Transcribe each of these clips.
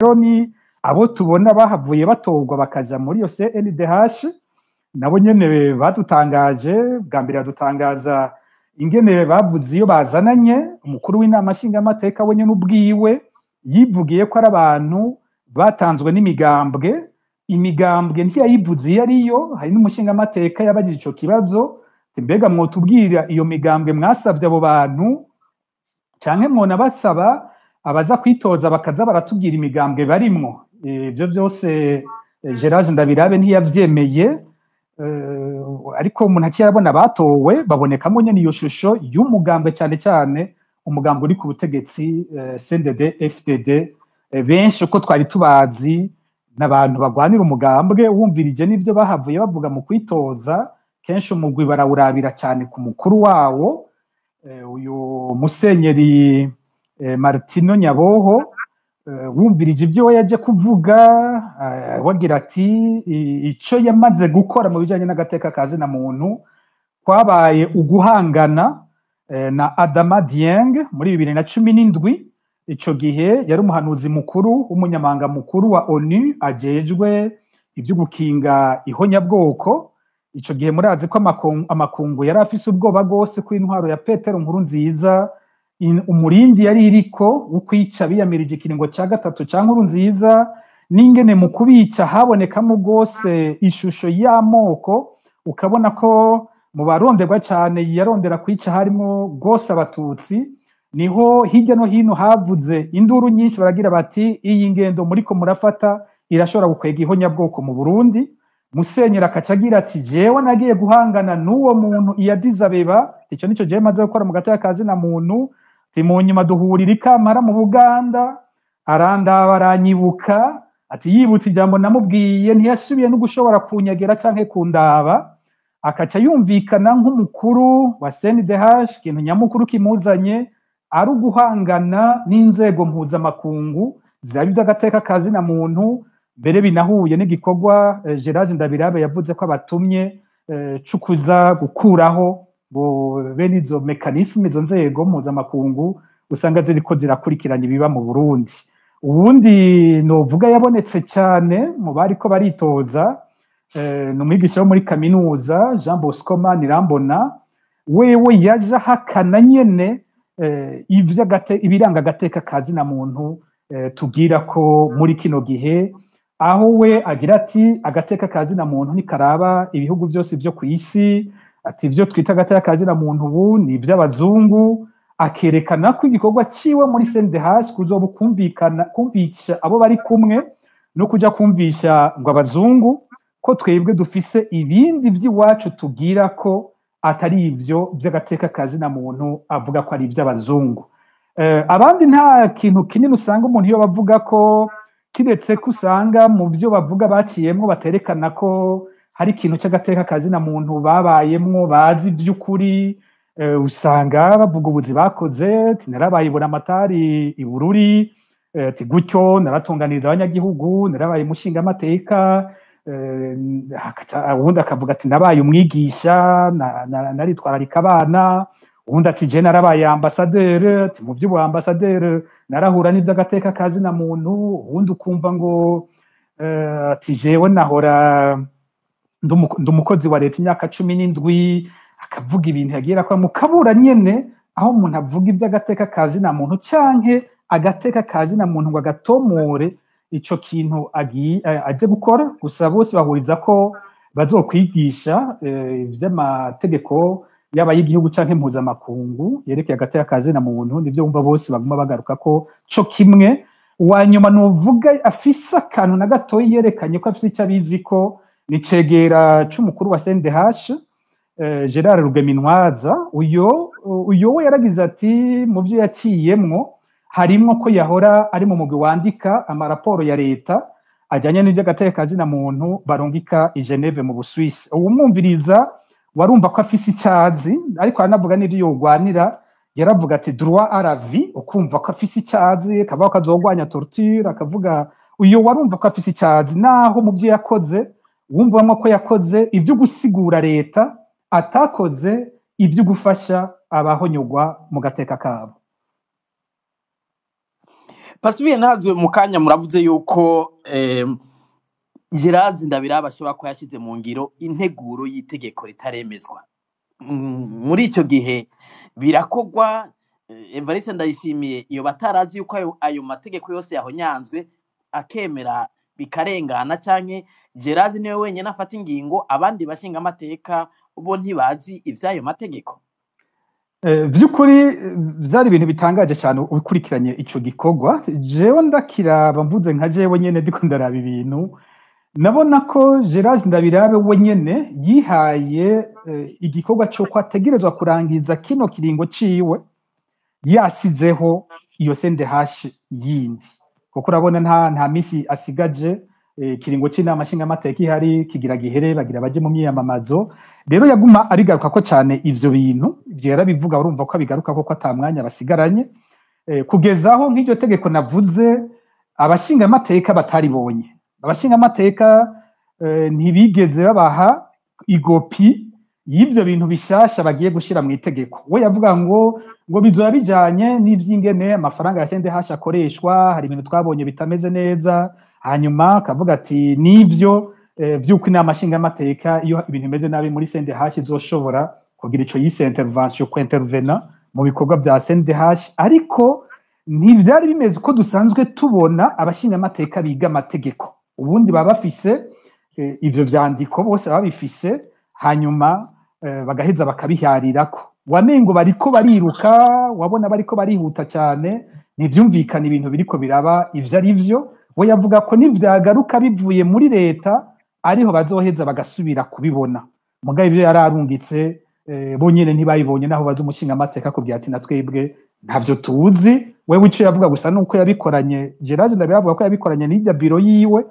Ni abo tubona bahavuye batorwa bakaja muri iyo CNDH, nabo nyene badutangaje. Bwa mbere badutangaza ingene bavuze iyo bazananye. Umukuru w'inama nshingamateka we nyene ubwiwe yivugiye ko ari abantu batanzwe n'imigambwe. Imigambwe ntiyayivuze iyo ariyo. Hari n'umushingamateka yabajije ico kibazo: "Mbega mwotubwira iyo migambwe mwasavye abo bantu, canke mwona basaba abaza kwitoza bakaza baratubwira imigambwe barimwo?" Ivyo vyose Gerard Ndabirabe ntiyavyemeye. Ariko umuntu aciye arabona batowe babonekamo nyene iyo shusho y'umugambwe, cyane cyane umugambwe uri ku butegetsi, CNDD FDD. Benshi uko twari tubazi n'abantu bagwanira umugambwe. Wumvirije n'ivyo bahavuye bavuga mu kwitoza, kenshi umugwi barawurabira cyane ku mukuru wawo, uyu Musenyeri Martino Nyaboho. Wumvirije ibyo we yaje kuvuga, wagira ati ico yamaze gukora mu bijanye n'agateka ka zina muntu kwabaye uguhangana na Adama Dieng muri 2017. Ico gihe yari umuhanuzi mukuru w'umunyamabanga mukuru wa ONU ajejwe ivyo gukinga ihonyabwoko. Ico gihe murazi ko amakungu yari afise ubwoba rwose ko intwaro ya Petero Nkurunziza, umurindi yari iriko wo kwica biyamirije ikiringo ca gatatu ca Nkurunziza, n'ingene mu kubica habonekamo rwose ishusho y'amoko, ukabona ko mu baronderwa cane yarondera kwica harimo rwose Abatutsi. Niho hirya no hino havuze induru nyinshi, baragira bati: "Iyi ngendo muriko murafata irashobora gukwega ihonyabwoko mu Burundi." Musenyeri akaca agira ati: "Jewe nagiye guhangana n'uwo muntu i Addis Abeba, ico nico jewe maze gukora mu gateka ka zina muntu." Ati: "Mu nyuma duhurira i Kampala mu Buganda, arandaba aranyibuka." Ati: "Yibutse ijambo namubwiye, ntiyasubiye no gushobora kunyegera canke kundaba." Akaca yumvikana nk'umukuru wa CNDH, ikintu nyamukuru kimuzanye ari uguhangana n'inzego mpuzamakungu ziraba ivy'agateka ka zina muntu. Mbere binahuye n'igikorwa Gerard Ndabirabe yavuze ko abatumye cukuza gukuraho ngo bene izo mécanismes, izo nzego mpuzamakungu usanga ziriko zirakurikirana ibiba mu Burundi. Ubundi novuga yabonetse cyane mu bariko baritoza ni umwigisha wo muri kaminuza Jean Bosco Manirambona. Wewe yaje ahakana nyene ibiranga agateka ka zina muntu tugira ko muri kino gihe, aho we agira ati: "Agateka ka zina muntu ntikaraba ibihugu byose byo ku isi." Ati: "Ibyo twita agateka ka zina muntu ubu ni iby'abazungu." Akerekana ko igikorwa ciwe muri CNDH kuzoba kumvikana, kumvisha abo bari kumwe no kuja kumvisha ngo abazungu ko twebwe dufise ibindi by'iwacu tugira, ko atari ivyo by'agateka ka zina muntu avuga ko ari iby'abazungu. Abandi nta kintu kinini usanga umuntu iyo bavuga ko, kiretse ko usanga mu byo bavuga baciyemwo baterekana ko hari ikintu cy'agateka ka zina muntu babayemwo bazi by'ukuri. Usanga bavuga ubuzi bakoze, ati: "Narabaye buramatari i Bururi," ati: "Gutyo naratunganiriza abanyagihugu, narabaye umushingamateka." Uwundi akavuga ati: "Nabaye umwigisha, naritwararika abana." Uwundi ati: "Je narabaye ambasaderi," ati: "Mu by'ubu ambasaderi narahura n'iby'agateka ka zina muntu." Uwundi ukumva ngo ati: "Jewe nahora ndi umukozi wa leta imyaka 17." Akavuga ibintu yagiye akora mukabura nyene aho umuntu avuga iby'agateka ka zina muntu canke agateka ka zina muntu ngo agatomore ico kintu agiye aje gukora. Gusa bose bahuriza ko bazokwigisha ivy'amategeko, yaba y'igihugu canke mpuzamakungu, yerekeye agateka ka zina muntu. Nivyo wumva bose baguma bagaruka ko co kimwe. Uwa nyuma nuvuga afise akantu na gatoyi yerekanye ko afise ico abizi ko ni cegera c'umukuru wa CNDH, Gerard Rugemintwaza. Uyo we yaragize ati mu byo yaciyemwo harimwo ko yahora ari mu mugwi wandika amaraporo ya leta ajyanye n'iby'agateka ka zina muntu barungika i Geneve mu Busuwisi. Uwumwumviriza warumva ko afise icazi, ariko aranavuga n'ivyo yogwanira. Yaravuga ati: "Droit à la vie." Ukumva ko afise icazi, akavuga ko azogwanya torture, akavuga uyo warumva ko afise icazi, naho mu byo yakoze wumvamo ko yakoze ibyo gusigura leta, atakoze ibyo gufasha abahonyogwa mu gateka kabo. Pacifique ntazwe mu kanya muravuze yuko Gerard Ndabiraba ashobora kuba yashyize mu ngiro integuro y'itegeko ritaremezwa. Muri icyo gihe birakogwa. Evariste Ndayishimiye iyo batarazi yuko ayo mategeko yose yahonyanzwe akemera bikarengana, canke Gerard niwe wenyine afata ingingo, abandi bashinga amateka bo ntibazi ivy'ayo mategeko? Vy'ukuri vyari ibintu bitangaje cyane ubikurikiranye ico gikorwa. Jewe ndakiraba, mvuze nka jewe nyene ndiko ndaraba ibintu, nabona ko Gerard Ndabirabe we nyene yihaye igikorwa c'uko ategerezwa kurangiza kino kiringo ciwe yasizeho iyo CNDH yindi, kuko urabona nta misi asigaje. Ikiringo c'inama nshingamateka ihari kigira gihere, bagira baje mu myiyamamazo. Rero yaguma abigaruka ko cyane ivyo bintu, ivyo yarabivuga, urumva ko abigaruka ko ata mwanya basigaranye, kugeza aho nk'iryo tegeko navuze abashingamateka bataribonye. Abashingamateka ntibigeze babaha igopi y'ivyo bintu bishasha bagiye gushira mu itegeko. We yavuga ngo bizoba bijanye n'ivy'ingene amafaranga ya CNDH akoreshwa, hari ibintu twabonye bitameze neza. Hanyuma akavuga ati nivyo vy'uko inama nshingamateka iyo ibintu bimeze nabi muri CNDH izoshobora kugira ico yise intervention, ku intervena mu bikorwa bya CNDH. Ariko ntivyari bimeze uko dusanzwe tubona abashingamateka biga amategeko. Ubundi baba bafise ivyo vyandiko bose baba bifise, hanyuma bagaheza bakabiharirako. Wamengo bariko bariruka, wabona bariko barihuta cyane, ntivyumvikana ibintu biriko biraba ivyo ari vyo. We yavuga ko nivyagaruka bivuye muri leta ariho bazoheza bagasubira kubibona. Mugabo ivyo yararungitse bo nyene ntibayibonye, naho baza umushingamateka akubwira ati na twebwe ntavyo tuzi. Wewe ico yavuga gusa nuko yabikoranye, Gerard Ndabiravuga ko yabikoranye n'irya biro yiwe,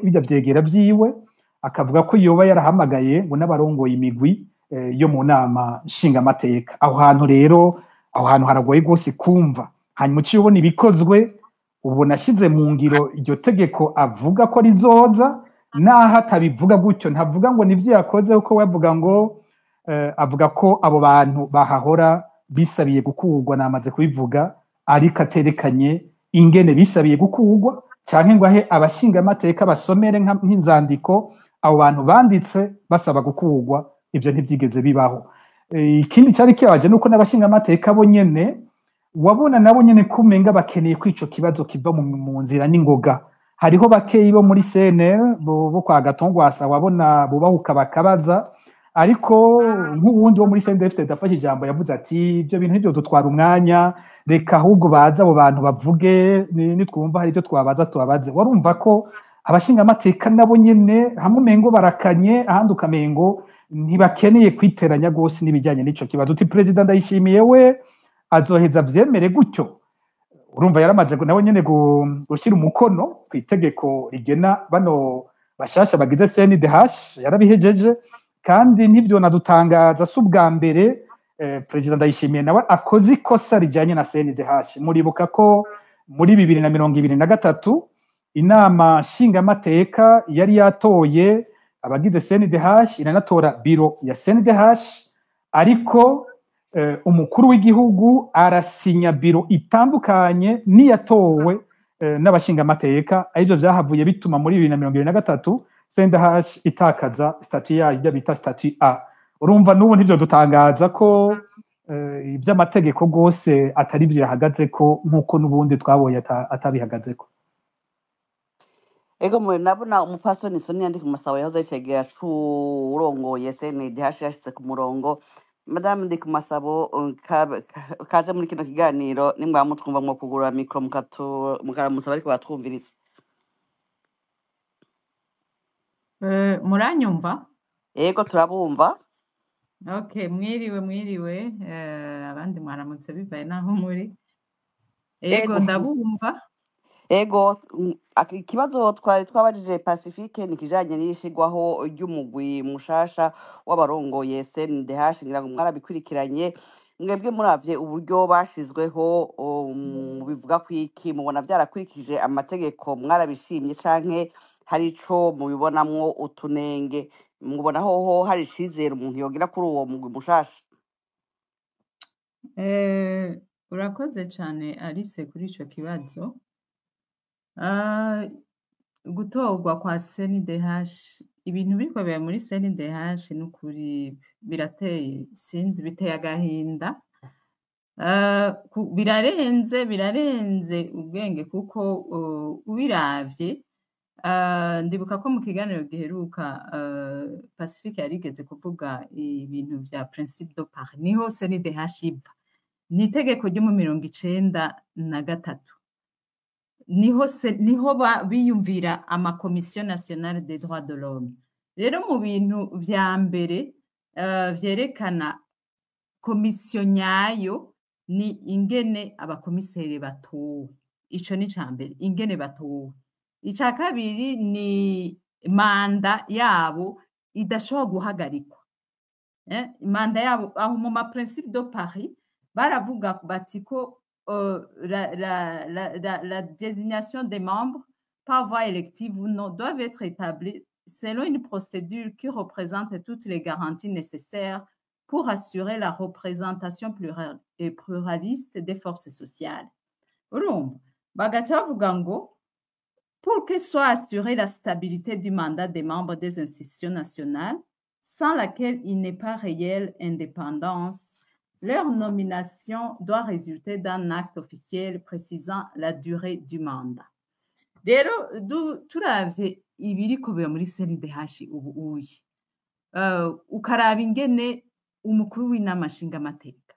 bijya vyegera vyiwe, akavuga ko yoba yarahamagaye ngo n'abarongoye imigwi yo mu nama nshingamateka. Aho hantu rero, aho hantu haragoye rwose kumva. Hanyuma uciye ubona ibikozwe, ubona ashize mu ngiro iryo tegeko avuga ko rizoza, naho atabivuga gutyo, ntavuga ngo nivyo yakoze, kuko we avuga ngo avuga ko abo bantu bahahora bisabiye gukurwa, namaze kubivuga, ariko aterekanye ingene bisabiye gukurwa, canke ngo ahe abashingamateka basomere nk'inzandiko abo bantu banditse basaba gukurwa. Ivyo ntivyigeze bibaho. Ikindi cyari kibaje nuko n'abashingamateka bo nyene wabona nabo nyene kumenga bakeneye ko ico kibazo kiva mu nzira n'ingoga. Hariho bakeyi bo muri CNL bo kwa Gatongwasa wabona bubahuka bakabaza, ariko nk'uwundi wo muri CNDD-FDD afashe ijambo yavuze ati ibyo bintu ntivyo dutwara umwanya, reka ahubwo baza abo bantu bavuge, nitwumva hari ibyo twabaza tubabaze. Warumva ko abashingamateka nabo nyene hamwe umengo barakanye, ahandi ukamengo ntibakeneye kwiteranya rwose n'ibijyanye n'ico kibazo. Uti Perezida Ndayishimiye we azoheza avyemere gutyo? Urumva yaramaze nawe nyene gushyira umukono ku itegeko rigena bano bashasha bagize CNDH, yarabihejeje. Kandi ntibyo nadutangaza, si ubwa mbere Perezida Ndayishimiye nawe akoze ikosa rijyanye na CNDH. Muribuka ko muri 2023 inama nshingamateka yari yatoye abagize CNDH, inanatora biro ya CNDH, ariko umukuru w'igihugu arasinya biro itandukanye n'iyatowe n'abashingamateka, arivyo vyahavuye bituma muri 2023 CNDH itakaza statut yayo, ibyo bita statut A. Urumva n'ubu ntivyo dutangaza ko iby'amategeko rwose atari byo yahagazeko, nk'uko n'ubundi twabonye atabihagazeko. Ego, mwe nabona umupfasoni Sonia ndi ku masabo yahoze yicegera c'uwurongoye CNDH yashitse ku murongo. Madame ndi ku masabo, kaze muri kino kiganiro. Nimba mutwumva mwo kugurura mikro mukaramusaba ariko batwumviriza. Muranyumva? Ego, turabumva. Okay, mwiriwe mwiriwe, abandi mwaramutse bivaye naho muri. Ego, Ego. Ndabumva. Ego, ikibazo twari twabajije Pacifique ni kijanye n'ishigwaho ry'umugwi mushasha w'abarongoye CNDH, ngira ngo mwarabikurikiranye. Mwebwe muravye uburyo bashizweho, bivuga kwiki? Mubona vyarakurikije amategeko, mwarabishimye canke hari ico mubibonamwo utunenge? Mubona hoho hari icizere umuntu yogira kuri uwo mugwi mushasha? Urakoze cane Alice kuri ico kibazo. Gutorwa kwa CNDH, ibintu biriko bibera muri CNDH n'ukuri birateye, sinzi, biteye agahinda. Birarenze ubwenge kuko ubiravye, ndibuka ko mu kiganiro giheruka Pacifique yarigeze kuvuga ibintu vya principe de Paris, niho CNDH iva. Ni itegeko ryo mu 93, niho se, niho biyumvira ama commission nationale des droits de l'homme. Rero mu bintu vya mbere vyerekana komisiyo nyayo ni ingene abakomiseri batowe. Ico ni ica mbere, ingene batowe. Ica kabiri ni manda yabo idashobora guhagarikwa. Manda yabo aho mu ma principe de Paris baravuga bati ko la désignation des membres par voie élective ou non doivent être établies selon une procédure qui représente toutes les garanties nécessaires pour assurer la représentation plurale et pluraliste des forces sociales. Urumva bagaca bavuga ngo pour que soit assurée la stabilité du mandat des membres des institutions nationales, sans laquelle il n'est pas réelle indépendance, leur nomination doit résulter d'un acte officiel précisant la durée du mandat. Rero turavye ibiriko biba muri CNDH ubu uye, ukaraba ingene umukuru w'inama nshingamateka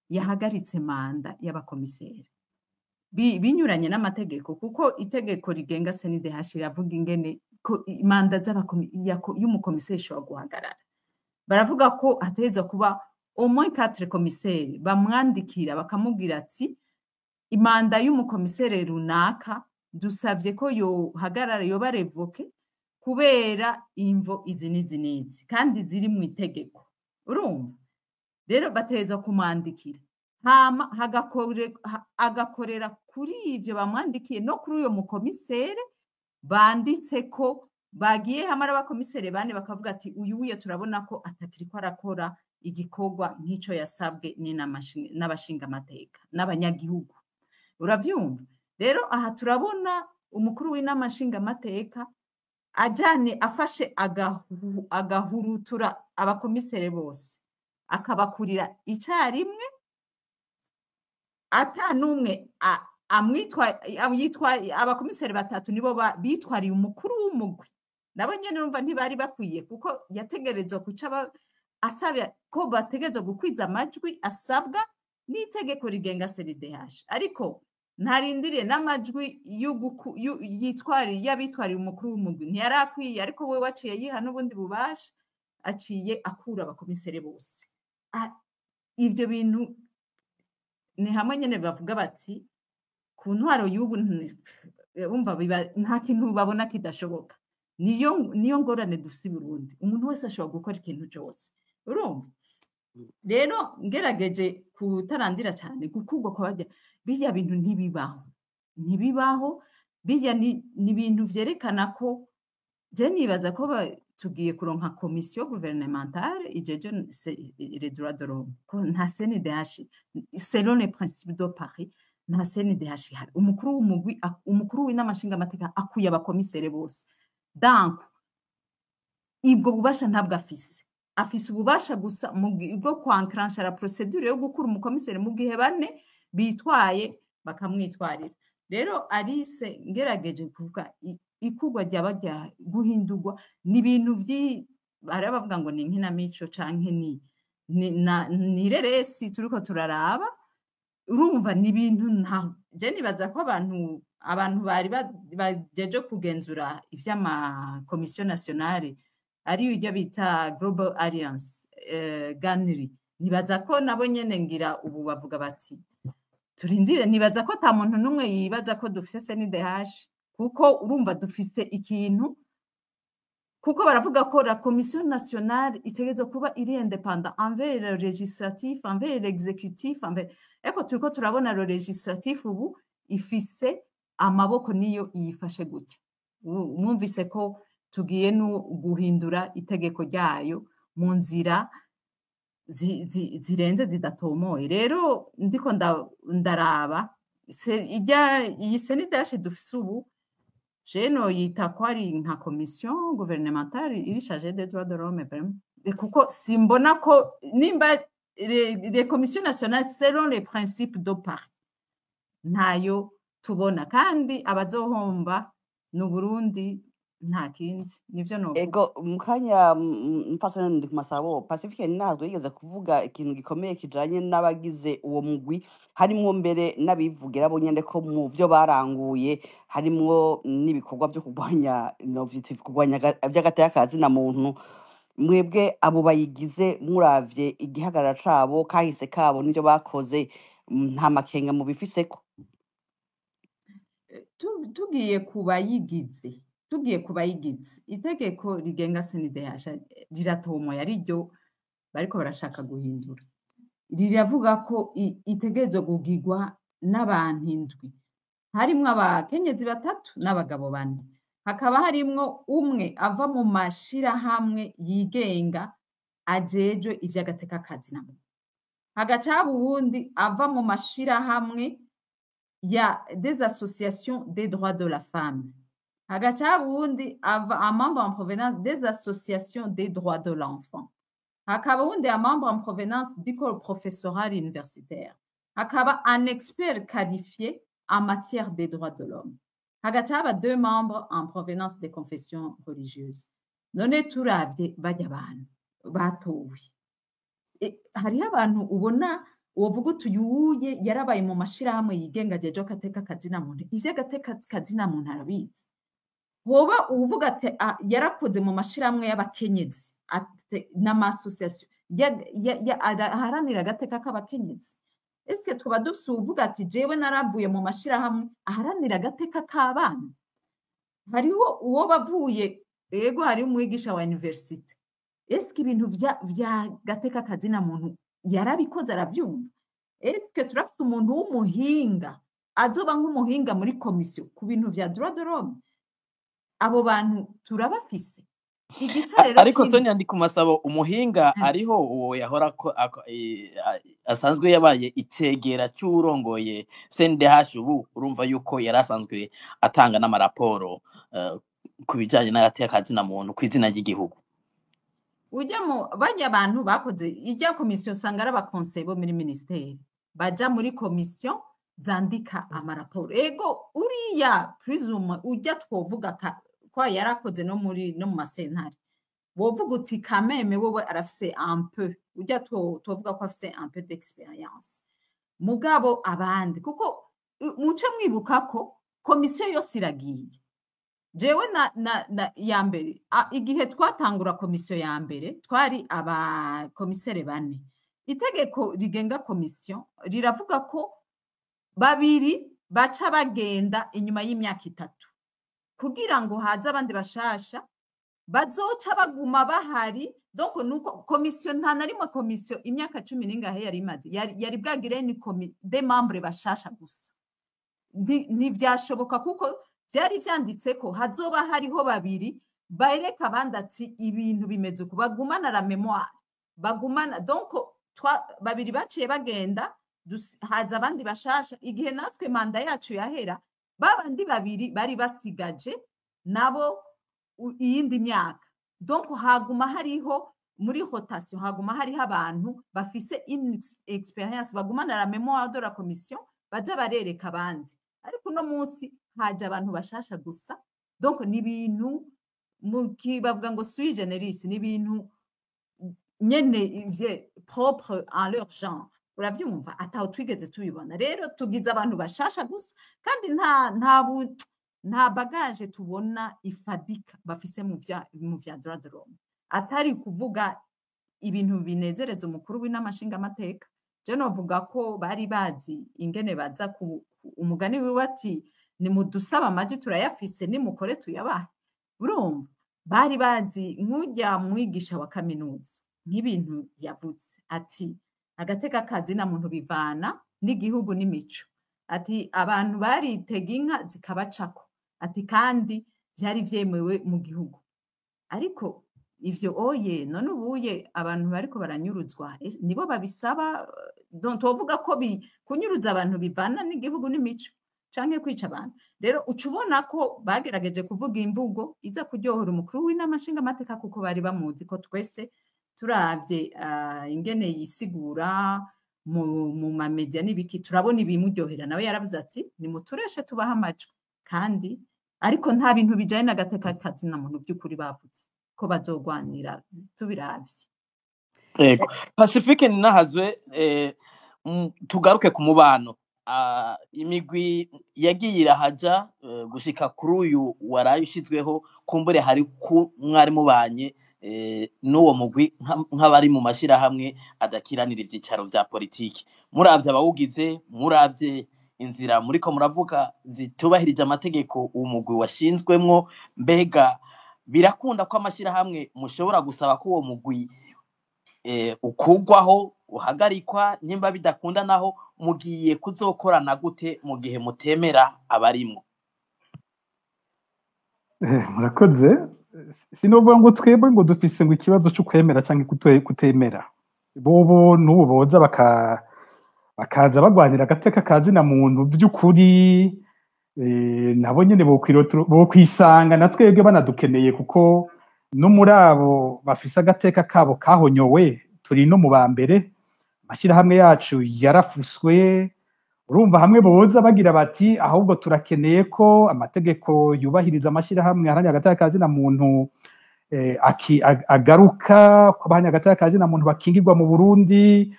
yahagaritse manda y'abakomiseri binyuranye n'amategeko, kuko itegeko rigenga CNDH riravuga ingene ko manda y'umukomiseri ishobora guhagarara. Baravuga ko hategerezwa kuba au moins quatre commissaires bamwandikira bakamubwira ati imanda y'umukomiseri runaka dusavye ko yohagarara, yoba révoquée kubera imvo izi n'izi n'izi kandi ziri mu itegeko. Urumva rero bategerezwa kumwandikira, hama agakorera kuri ivyo bamwandikiye no kuri uyo mukomisere banditse ko bagiye hamwe ari abakomisere bane, bakavuga ati uyu wuye turabona ko atakiriko arakora igikorwa nk'ico yasabwe n'inama n'abashingamateka n'abanyagihugu. Uravyumva rero aha turabona umukuru w'inama nshingamateka ajane afashe agahurutura abakomisere bose, akabakurira icarimwe, ata n'umwe amwitwa yitwa. Abakomiseri batatu nibo bitwariye umukuru w'umugwi, nabo nyene urumva ntibari bakwiye, kuko yategerezwa guca asaba ko bategerezwa gukwiza amajwi asabwa n'itegeko rigenga CNDH, ariko ntarindiriye n'amajwi y'abitwariye umukuru w'umugwi ntiyarakwiye, ariko we waciye yiha n'ubundi bubasha, aciye akura abakomiseri bose. Ivyo bintu ni hamwe nyene bavuga bati ku ntwaro y'ubu umva nta kintu babona kidashoboka. Niyo ngorane dufise i Burundi, umuntu wese ashobora gukora ikintu cose. Urumva rero ngerageje kutarandira cyane gukurwa kwa barya, birya bintu ntibibaho, ntibibaho. Birya ni ibintu vyerekana ko je nibaza ko tugiye kuronka komisiyo gouvernementale ijeje les droits de l'homme, ko nta CNDH selon les principes de Paris, nta CNDH ihari. Umukuru w'umugwi, umukuru w'inama nshingamateka akuye abakomisere bose, donc ibwo bubasha ntabwo afise. Afise ububasha gusa bwo kwanclencha la procédure yo gukura umukomiseri mu gihe bane bitwaye bakamwitwarira. Rero Alice, ngerageje kuvuga ikurwa ryaba rya guhindurwa ni ibintu hari abavuga ngo ni inkinamico canke ni reresi turiko turaraba. Urumva ni ibintu nta je nibaza ko abantu bari bajeje kugenzura ivy'ama commission nationale, ari ibyo bita Global Alliance, GANHRI, nibaza ko nabo nyene ngira ubu bavuga bati turindire. Nibaza ko ata muntu n'umwe yibaza ko dufise CNDH, kuko urumva dufise ikintu, kuko baravuga ko la commission nationale itegerezwa kuba iri indépendant envers le législatif, envers l'exécutif, envers, ariko turiko turabona le législatif ubu ifise amaboko niyo iyifashe gutya. Mwumvise ko tugiye no guhindura itegeko ryayo mu nzira zirenze zidatomoye. Rero ndiko ndaraba irya iyi CNDH dufise ubu. Je noyita ko ari nka commission gouvernementale iri chargée des droits de l'homme vraiment. Kuko simbona ko nimba les commissions nationales selon les principes de Paris ntayo tubona, kandi abazohomba ni Uburundi, nta kindi, nivyo novuga. Ego, mu kanya mfasoni ndi ku masabo Pacifique ntabwo yigeze kuvuga ikintu gikomeye kijanye n'abagize uwo mugwi, harimwo mbere n'abivugira bo nyene ko mu vyo baranguye harimwo n'ibikorwa vyo kurwanya, novyita kurwanya vy'agateka kazina muntu. Mwebwe abo bayigize, muravye igihagarara cabo, kahise kabo n'ivyo bakoze, nta makenga mubifiseko? Tugiye ku bayigize, itegeko rigenga CNDH riratomoye, ariryo bariko barashaka guhindura, riravuga ko itegerezwa kugirwa n'abantu indwi, harimwo abakenyezi batatu n'abagabo bane, hakaba harimwo umwe ava mu mashirahamwe yigenga ajejwe ivy'agateka kazina muntu, hagaca haba uwundi ava mu mashirahamwe ya des associations des droits de la femme, hagaca haba uwundi ava un membre en provenance des associations des droits de l'enfant, hakaba uwundi un membre en provenance du corps professoral universitaire, hakaba un expert qualifié en matière des droits de l'homme, hagaca haba deux membres en provenance des confessions religieuses. None turavye barya abantu batowe, hariho abantu ubona wovuga uti uyuye yarabaye mu mashirahamwe yigenga ajejwe agateka kazina muntu, ivy'agateka kazina muntu arabizi. Hoba uwuvuga ati: "Ah, yarakoze mu mashirahamwe y'abakenyezi n'ama association aharanira agateka k'abakenyezi." Eske twaba dufise uwuvuga ati: "Jewe naravuye mu mashirahamwe aharanira agateka k'abana"? Hariho uwo bavuye, ego, hariho umwigisha wa université. Eske ibintu vya gateka kazina muntu yarabikoze, aravyumva? Eske turafise umuntu w'umuhinga azoba nk'umuhinga muri komisiyo ku bintu vya droit de l'homme? Abo bantu turabafise? Igice rero Ariko kindi Sonia, ndi ku masabo, umuhinga ariho, uwo yahora ko asanzwe yabaye icegera c'uwurongoye CNDH ubu, urumva yuko yari asanzwe atanga n'amaraporo ku bijanye n'agateka kazina muntu kw'izina ry'igihugu. Ujya mu barya abantu bakoze ijya komisiyo, usanga ari aba conseillers bo muri ministeri baja muri komisiyo zandika amaraporo. Ego, uriya plus ou moins ujya twovuga ko yarakoze no mu masentare, wovuga uti kameme wewe arafise un peu, ujya twovuga ko afise un peu d'expérience. Mugabo abandi, kuko muce mwibuka ko komisiyo yose iragiye. Jewe na ya mbere, igihe twatangura komisiyo ya mbere twari abakomisere bane. Itegeko rigenga komisiyo riravuga ko babiri baca bagenda inyuma y'imyaka 3 kugira ngo haze abandi bashasha bazoca baguma bahari. Donc nuko komisiyo nta na rimwe komisiyo imyaka 10 n'ingahe yari imaze yari bwagire ni des membres bashasha gusa. Ntivyashoboka kuko vyari vyanditse ko hazoba hariho babiri bereka abandi ati ibintu bimeze uku, bagumana la mémoire, bagumana. Donc babiri baciye bagenda, haza abandi bashasha. Igihe natwe manda yacu yahera, babandi babiri bari basigaje nabo iyindi myaka. Donc haguma hariho muri rotation, haguma hariho abantu bafise une expérience, bagumana la mémoire de la commission, baza barereka abandi. Ariko uno munsi haje abantu bashasha gusa. Donc ni ibintu bavuga ngo sui generis, ni ibintu nyene ivye propre en leur genre, uravyumva, ataho twigeze tubibona. Rero tugize abantu bashasha gusa, kandi nta bagage tubona ifadika bafise mu vya droit de l'homme, atari kuvuga ibintu binezereza umukuru w'inama nshingamateka. Je novuga ko bari bazi ingene baza ku umugani wiwe ati: "Nimudusaba amajwi turayafise, nimukore tuyabahe." Urumva bari bazi nk'urya mwigisha wa kaminuza, nk'ibintu yavuze ati agateka kazina muntu bivana n'igihugu n'imico, ati abantu baritega inka zikabacako, ati kandi vyari vyemewe mu gihugu. Ariko ivyo oye, none ubuye abantu bariko baranyuruzwa nibo babisaba? Donc tovuga ko kunyuruza abantu bivana n'igihugu n'imico. Canke kwica abantu. Rero uca ubona ko bagerageje kuvuga imvugo iza kuryohera umukuru w'inama nshingamateka, kuko bari bamuzi ko twese turavye ingene yisigura mu ma médias n'ibiki, turabona ibimuryohera. Nawe yaravuze ati: "Nimutureshe tubahe amajwi." Kandi ariko nta bintu bijanye n'agateka kazina muntu by'ukuri bavuze ko bazogwanira, tubiravye. Yego, Pacifique Ninahazwe, tugaruke ku mubano. Imigwi yagiye irahaja gushika kuri uyu waraye ushizweho, kumbure hari ku mwari mubanye n'uwo mugwi nk'abari mu mashirahamwe adakiranira ivyicaro vya politiki. Muravye abawugize, muravye inzira muriko muravuga zitubahirije amategeko uwo mugwi washinzwemwo, mbega birakunda ko amashirahamwe mushobora gusaba ko uwo mugwi ukugwaho, uhagarikwa? Nimba bidakunda naho, mugiye kuzokorana gute mu gihe mutemera abarimwo? Murakoze. Sinovuga ngo twebwe ngo dufise ngo ikibazo cyo kwemera canke kutemera. Bobo n'ubu boza bakaza bagwanira agateka kazina muntu by'ukuri, nabo nyene bokwisanga na twebwe banadukeneye, kuko no muri abo bafise agateka kabo kahonyowe turi no mu ba mbere. Amashyirahamwe yacu yarafuswe. Urumva, hamwe boza bagira bati: "Ahubwo turakeneye ko amategeko yubahiriza amashyirahamwe aharanira agateka kazina muntu agaruka, ko abaharanira agateka kazina muntu bakingirwa mu Burundi",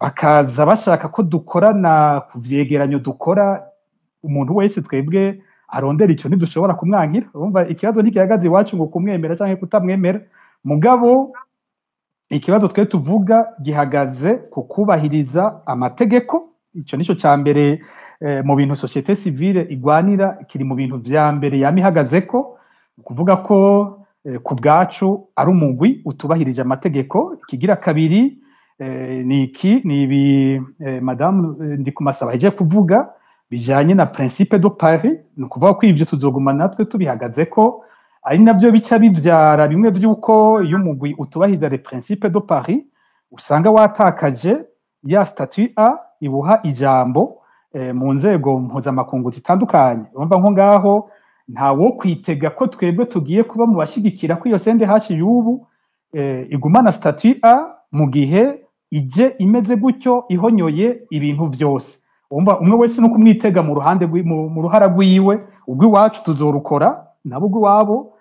bakaza bashaka ko dukorana ku vyegeranyo dukora, umuntu wese twebwe arondera ico ntidushobora kumwankira. Urumva, ikibazo ntigihagaze iwacu ngo kumwemera canke kutamwemera, mugabo ikibazo twe tuvuga gihagaze ku kubahiriza amategeko. Ico nico ca mbere mu bintu société civile igwanira, kiri mu bintu vya mbere yama ihagazeko. Ni ukuvuga ko ku bwacu ari umugwi utubahirije amategeko. Ikigira kabiri ni iki, ni ibi madamu Ndikumasaba ahejeje kuvuga bijanye na principe de Paris. Ni ukuvuga ko ivyo tuzoguma natwe tubihagazeko, ari navyo bica bivyara bimwe vy'uko iyo umugwi utubahiriza les principes de Paris, usanga watakaje ya statut A ibuha ijambo mu nzego mpuzamakungu zitandukanye. Urumva, nko ngaho nta wo kwitega ko twebwe tugiye kuba mu bashigikira ko iyo CNDH y'ubu igumana statut A mu gihe ije imeze gutyo, ihonyoye ibintu vyose. Urumva, umwe wese no kumwitega mu ruhande mu ruhara rwiwe. Urw'iwacu tuzorukora, nabo urw'iwabo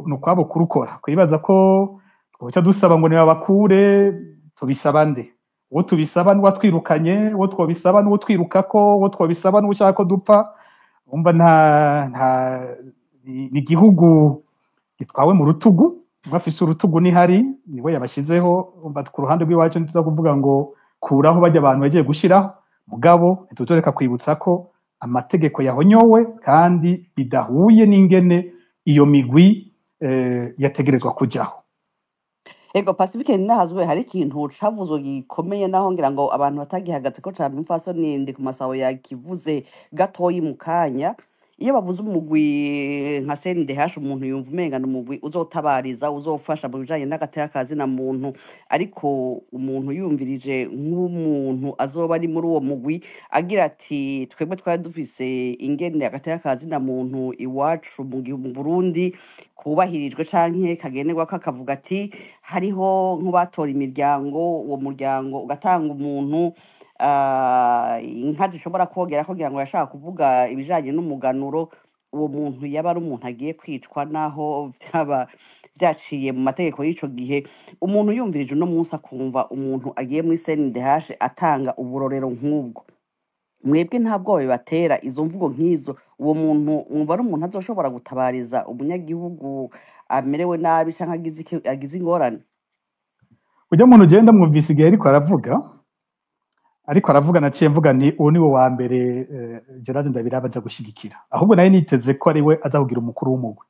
ni ukwabo kurukora. Kwibaza ko twoca dusaba ngo nibabakure, tubisaba nde? Uwo tubisaba n'uwatwirukanye, uwo twobisaba n'uwo twirukako, uwo twobisaba n'uwo ko dupfa. Umva, nta ni igihugu gitwawe mu rutugu. Umwe afise urutugu nihari niwe yabashizeho. Umva, ku ruhande rw'iwacu ntituza kuvuga ngo kuraho bajya abantu bagiye gushiraho, mugabo ntituzoreka kwibutsa ko amategeko yahonyowe kandi bidahuye n'ingene iyo migwi yategerezwa kujaho. Ego, Pacifique Ninahazwe, hari ikintu cavuzwe gikomeye, naho ngira ngo abantu batagihagaze ko cane. Umupfasoni Ndikumasabo yakivuze gatoyi mu kanya. Iyo bavuze umugwi nka CNDH, umuntu yumva umenga ni umugwi uzotabariza, uzofasha mu bijanye n'agateka kazina muntu. Ariko umuntu yumvirije nk'umuntu azoba ari muri uwo mugwi agira ati: "Twebwe twari dufise ingene agateka kazina muntu iwacu mu gihugu mu Burundi kubahirijwe canke kagenerwa", kakavuga ati hariho nk'ubatora imiryango, uwo muryango ugatanga umuntu, inka zishobora kogera kugira ngo yashaka kuvuga ibijanye n'umuganuro, uwo muntu yaba ari umuntu agiye kwicwa, naho vyaba vyaciye mu mategeko y'ico gihe. Umuntu yumvirije uno munsi akumva umuntu agiye muri CNDH atanga uburorero nk'ubwo, mwebwe nta bwoba bibatera izo mvugo nk'izo? Uwo muntu mwumva ari umuntu azoshobora gutabariza umunyagihugu amerewe nabi canke agize ingorane? Ujya muntu ugenda mwumvise igihe ariko aravuga, naciye mvuga ni uwo niwe wa mbere Gerard Ndabiraba aza gushigikira. Ahubwo nawe niteze ko ari we aza kugira umukuru w'umugwi.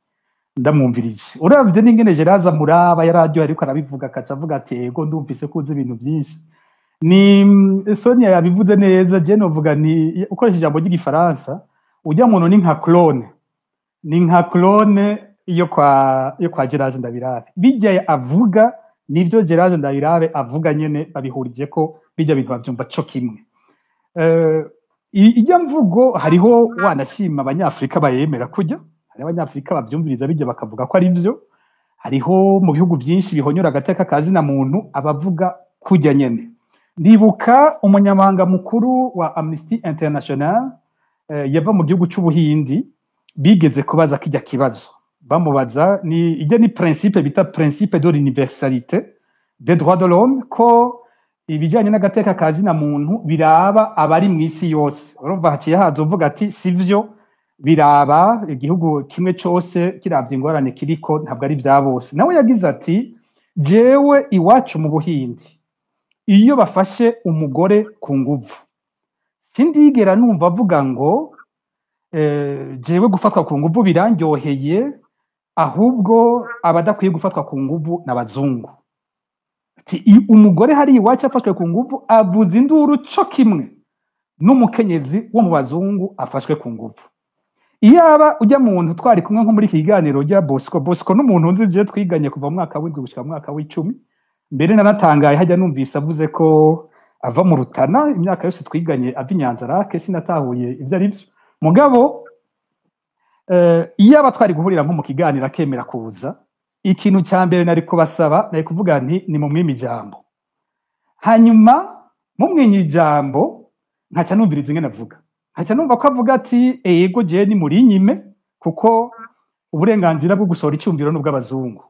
Ndamwumvirije, uravye n'ingene Gerard amuraba, yararyohe ariko arabivuga, akaca avuga ati: "Ego, ndumvise ko uzi ibintu byinshi." Ni Sonia yabivuze neza. Je novuga ni ukoresha ijambo ry'igifaransa, ujya muntu ni nka clone, ni nka clone yo kwa Gerard Ndabirabe. Bijya avuga nibyo Gerard Ndabirabe avuga nyene, babihurije ko bijya bintu bavyumva co kimwe. Ijya mvugo hariho wanashima abanyafrika bayemera kujya, hari abanyafrika bavyumviriza bijya bakavuga ko ari byo. Hariho mu bihugu byinshi bihonyora agateka kazina muntu abavuga kujya nyene. Ndibuka umunyamabanga mukuru wa Amnesty International yava mu gihugu c'Ubuhindi, bigeze kubaza kijya kibazo, bamubaza ni ijya ni principe bita principe de l'universalité des droits de l'homme, ko ibijyanye n'agateka kazina muntu biraba abari mu isi yose. Urumva haciye haza uvuga ati sivyo, biraba igihugu kimwe cyose kiravye ingorane kiriko, ntabwo ari vya bose. Nawe yagize ati jewe iwacu mu Buhindi iyo bafashe umugore ku nguvu sindigera numva avuga ngo jewe gufatwa ku nguvu birandyoheye, ahubwo abadakwiye gufatwa ku nguvu n'abazungu. Ati umugore hari iwacu afashwe ku nguvu avuza induru co kimwe n'umukenyezi wo mu bazungu afashwe ku nguvu. Iyaba ujya muntu twari kumwe nko muri iki kiganiro ujya Bosco, Bosco n'umuntu nzi je twiganye kuva mu mwaka w'indwi gushika mu mwaka w'icumi, mbere nanatangaye hajya numvise avuze ko ava mu Rutana, imyaka yose twiganye ava i Nyanzarake, sinatahuye ivyo ari byo. Mugabo iyaba twari guhurira nko mu kiganiro akemera kuza, ikintu cya mbere nari kubasaba nari kuvuga nti ni mumwime ijambo, hanyuma mumwinye ijambo nkaca numviriza ingene avuga, nkaca numva ko avuga ati ego jewe ni murinyime kuko uburenganzira bwo gusohora icyumviro n'ubw'abazungu.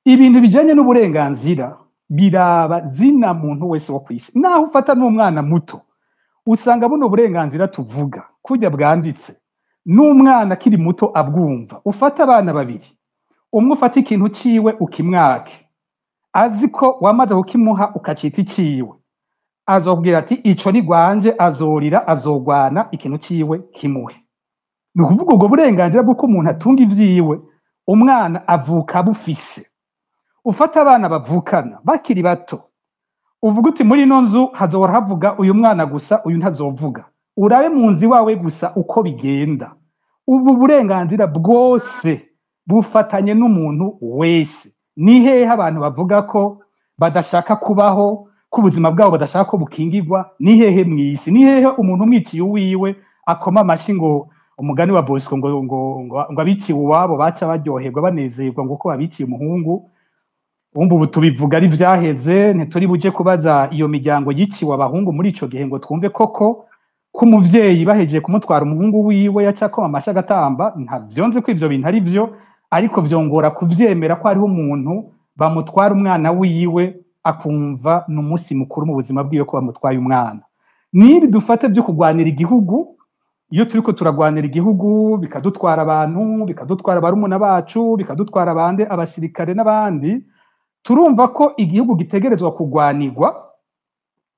Ibintu bijanye n'uburenganzira biraba zina muntu wese wo kwisi, naho ufata n'umwana muto usanga buno burenganzira tuvuga kujya bwanditse n'umwana akiri muto abwumva. Ufata abana babiri, umwe ufata ikintu ciwe ukimwake azi ko wamaze kukimuha ukacita iciwe, azokubwira ati ico ni gwanje, azorira, azogwana, ikintu ciwe kimuhe. Ni ukuvuga ubwo burenganzira bw'uko umuntu atunga ivyiwe umwana avuka bufise. Ufata abana bavukana bakiri bato, uvuga uti muri ino nzu hazohora havuga uyu mwana gusa, uyu ntazovuga, urabe mu nzu iwawe gusa uko bigenda. Ubu burenganzira bwose bufatanye n'umuntu wese. Ni hehe abantu bavuga ko badashaka kubaho, ko ubuzima bwabo badashaka ko bukingirwa? Ni hehe mw'isi? Ni hehe umuntu umwiciye uwiwe akoma amashi ngo umugani wa Bosco ngo ngo ngo, ngo abiciwe uwabo baca baryoherwa banezerwa ngo uko babiciye umuhungu? Umva ubu tubivuga ari vyaheze, ntituri buje kubaza iyo miryango yiciwe abahungu muri ico gihe ngo twumve koko ko umuvyeyi bahejeje kumutwara umuhungu wiwe yaca akoma amashi agatamba. Ntavyo nzi ko ivyo bintu ari vyo, ariko vyongora kuvyemera ko hariho umuntu bamutwara umwana wiwe akumva ni umunsi mukuru mu buzima bwiwe ko bamutwaye umwana. Nibi dufate byo kugwanira igihugu, iyo turiko turagwanira igihugu bikadutwara abantu, bikadutwara barumuna bacu, bikadutwara abandi abasirikare n'abandi, turumva ko igihugu gitegerezwa kugwanirwa,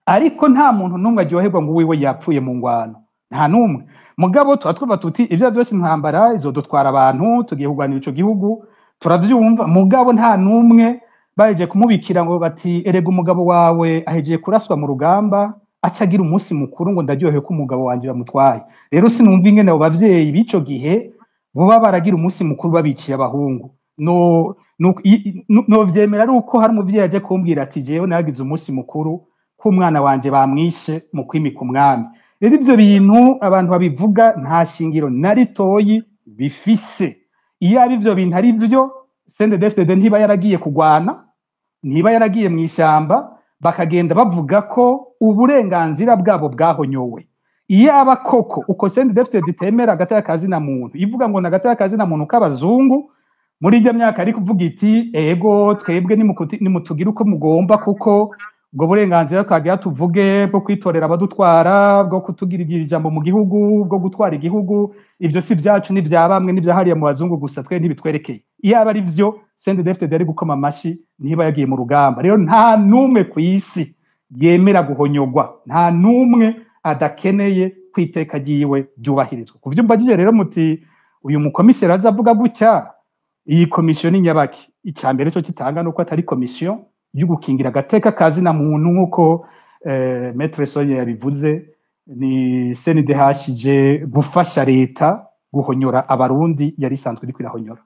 ariko nta muntu n'umwe aryoherwa ngo uwiwe yapfuye mu ngwano, nta n'umwe. Mugabo tuba twumva tuti ivyo vyose intambara izodutwara abantu, tugiye kugwanira ico gihugu, turavyumva. Mugabo nta n'umwe bahejeje kumubikira ngo bati erega umugabo wawe ahejeje kuraswa mu rugamba, aca agira umunsi mukuru ngo ndaryohewe ko umugabo wanje bamutwaye. Rero sinumva ingene abo bavyeyi b'ico gihe boba baragira umunsi mukuru babiciye abahungu. No vyemera ari uko hari umuvyeyi aje kumbwira ati jewe nagize umunsi mukuru ko umwana wanje bamwishe mu kwimika umwami. Rero ivyo bintu abantu babivuga nta shingiro na ritoyi bifise. Iyo ari ivyo bintu ari vyo, CNDD-FDD ntiba yaragiye kugwana, ntiba yaragiye mw'ishamba, bakagenda bavuga ko uburenganzira bwabo bwahonyowe. Iyo aba koko uko CNDD-FDD itemera agateka kazina muntu, ivuga ngo nagateka kazina muntu k'abazungu, muri iryo myaka ari kuvuga iti ego twebwe nimutugire uko mugomba, kuko ubwo burenganzira twagira tuvuge bwo kwitorera abadutwara, bwo kutugira ijambo mu gihugu, bwo gutwara igihugu, ivyo si vyacu, ni vya bamwe, ni vya hariya mu bazungu gusa, twe ntibitwerekeye. Iyo aba ari vyo, CNDD-FDD yari gukoma amashi ntiba yagiye mu rugamba. Rero nta n'umwe kw'isi yemera guhonyogwa, nta n'umwe adakeneye kwiteka ryiwe ryubahirizwa. Kuvyo mbajije rero muti uyu mukomiseri azavuga gutya, iyi komisiyo ni nyabaki? Icya mbere cyo kitanga nuko atari komisiyo yo gukingira agateka kazina muntu nkuko Maître Sonia yabivuze, ni CNDH ije gufasha leta guhonyora abarundi yari isanzwe iriko irahonyora.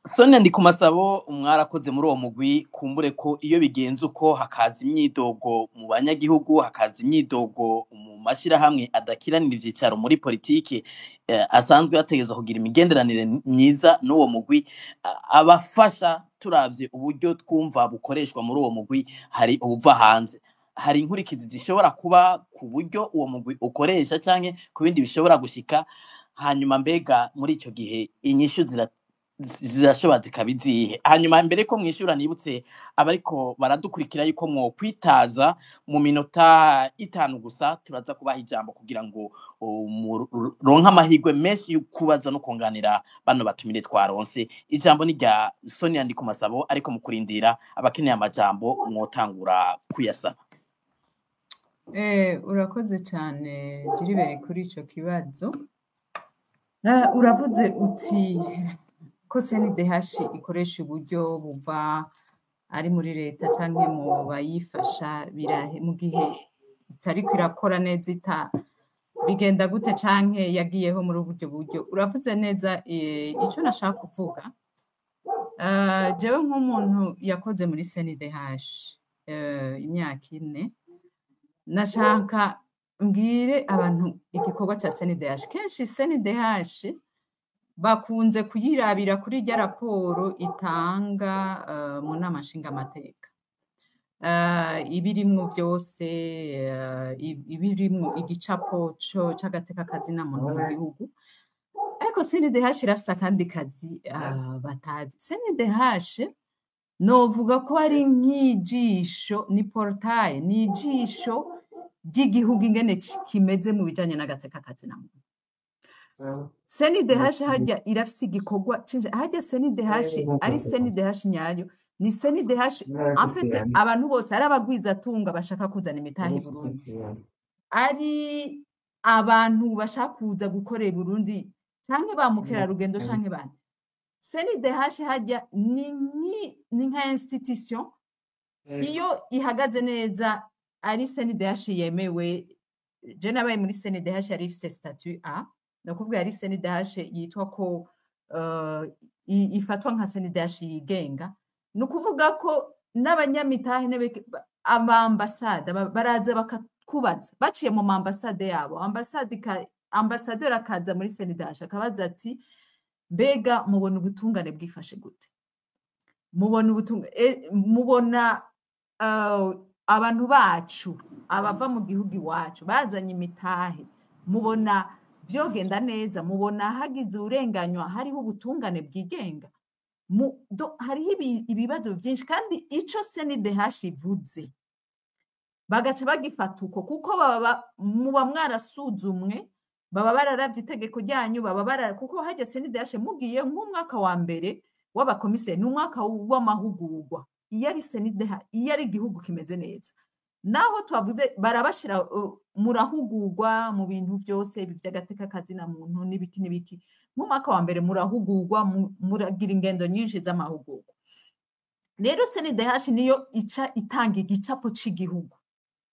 Sonia Ndikumasabo, mwarakoze muri uwo mugwi. Kumbure ko iyo bigenze uko, hakaza imyidogo mu banyagihugu, hakaza imyidogo mu mashirahamwe adakiranira ivyicaro muri politike, asanzwe yategerezwa kugira imigenderanire myiza n'uwo mugwi, abafasha. Turavye uburyo twumva bukoreshwa muri uwo mugwi, hari ubuva hanze, hari inkurikizi zishobora kuba ku buryo uwo mugwi ukoresha canke ku bindi bishobora gushika. Hanyuma mbega muri ico gihe inyishu zirashobora zikaba izihe? Hanyuma mbere ko mwishura, nibutse abariko baradukurikira yuko mwokwitaza mu minota 5 gusa, turaza kubaha ijambo kugira ngo muronke amahirwe menshi yo kubaza no kunganira bano batumire twaronse. Ijambo ni rya Sonia Ndikumasabo, ariko mu kurindira, abakeneye amajambo mwotangura kuyasaba. Urakoze cyane Gilbert kuri ico kibazo. Uravuze uti ko CNDH ikoresha uburyo buva ari muri leta canke mu bayifasha, birahe mu gihe itariko irakora neza, ita bigenda gute, canke yagiyeho muri uburyo buryo? Uravuze neza. Ico nashaka kuvuga, jewe nk'umuntu yakoze muri CNDH imyaka 4, nashaka mbwire abantu igikorwa ca CNDH. Kenshi CNDH bakunze kuyirabira kuri rya raporo itanga mu nama nshingamateka, ibirimwo vyose, ibirimwo igicapo c'agateka kazina muntu mu gihugu. Ariko CNDH irafise akandi kazi batazi. CNDH novuga ko ari nk'ijisho, ni portail, ni ijisho ry'igihugu ingene kimeze mu bijanye n'agateka kazina muntu. CNDH harya irafise igikorwa harya. CNDH ari CNDH nyayo, ni CNDH en fait abantu bose, ari abagwizatunga bashaka kuzana imitahe i Burundi, ari abantu bashaka kuza gukorera i Burundi, canke ba mukerarugendo, canke bande, CNDH harya ni nka institution. Iyo ihagaze neza, ari CNDH yemewe, je nabaye muri CNDH yari ifise statut A, ni ukuvuga yari CNDH yitwa ko ifatwa nka CNDH yigenga. Ni ukuvuga ko n'abanyamitahe, amambasade baraza bakakubaza baciye mu mambasade yabo. Ambasade, ambasaderi akaza muri CNDH akabaza ati: "Mbega mubona ubutungane bwifashe gute? Mubona ubutungane, mubona abantu bacu abava mu gihugu iwacu bazanye imitahe, mubona vyogenda neza? Mubona hagize urenganywa hariho ubutungane bwigenga?" Hariho ibibazo vyinshi, kandi ico CNDH ivuze bagaca bagifata uko, kuko baba muba mwarasuzumwe, baba bararavye itegeko ryanyu, baba bara kuko harya CNDH mugiye nk'umwaka wa mbere w'abakomiseri, ni umwaka w'amahugurwa. Iyo ari CNDH, iyo ari igihugu kimeze neza, naho twavuze barabashira, murahugurwa mu bintu vyose ibi vy'agateka kazina muntu n'ibiki n'ibiki. Nk'umwaka wa mbere murahugurwa, muragira ingendo nyinshi z'amahugurwa. Rero CNDH niyo ica itanga igicapo c'igihugu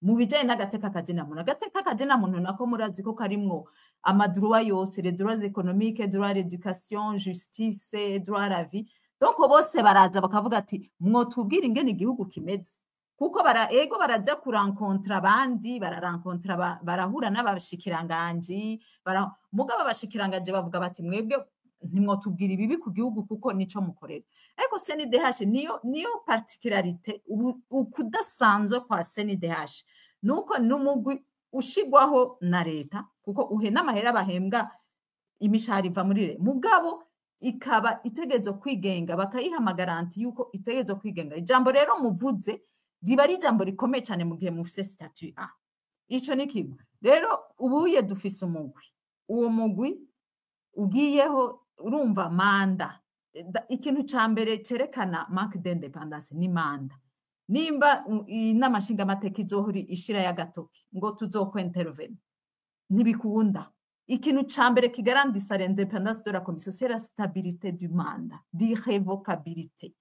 mu bijanye n'agateka kazina muntu. Agateka kazina muntu nako murazi ko karimwo ama droits yose: les droits économiques, droit à l'éducation, justice, droit à la vie. Donc bose baraza bakavuga ati: "Mwotubwira ingene igihugu kimeze?" Kuko bara ego baraja kurankontra abandi, bararankontra, barahura n'abashikiranganji, mugabo abashikiranganji bavuga bati: "Mwebwe ntimwotubwira ibibi ku gihugu kuko nico mukorera." Ariko CNDH niyo particularité, ukudasanzwe kwa CNDH nuko n'umugwi ushigwaho na leta, kuko uhe n'amahera bahembwa, imishahara iva muri leta, mugabo ikaba itegerezwa kwigenga, bakayiha ama garanties yuko itegerezwa kwigenga. Ijambo rero muvuze riba ari ijambo rikomeye cyane mu gihe mufise statut A. Ico ni kimwe. Rero ubuye dufise umugwi, uwo mugwi ugiyeho, urumva mandat. Ikintu ca mbere cerekana manque d'indépendance ni mandat. Nimba inama nshingamateka izohora ishira y'agatoki ngo tuzokwentervene, ntibikunda. Ikintu ca mbere kigarantisa l'indépendance de la commission, c'est la stabilité du mandat, l'irrévocabilité.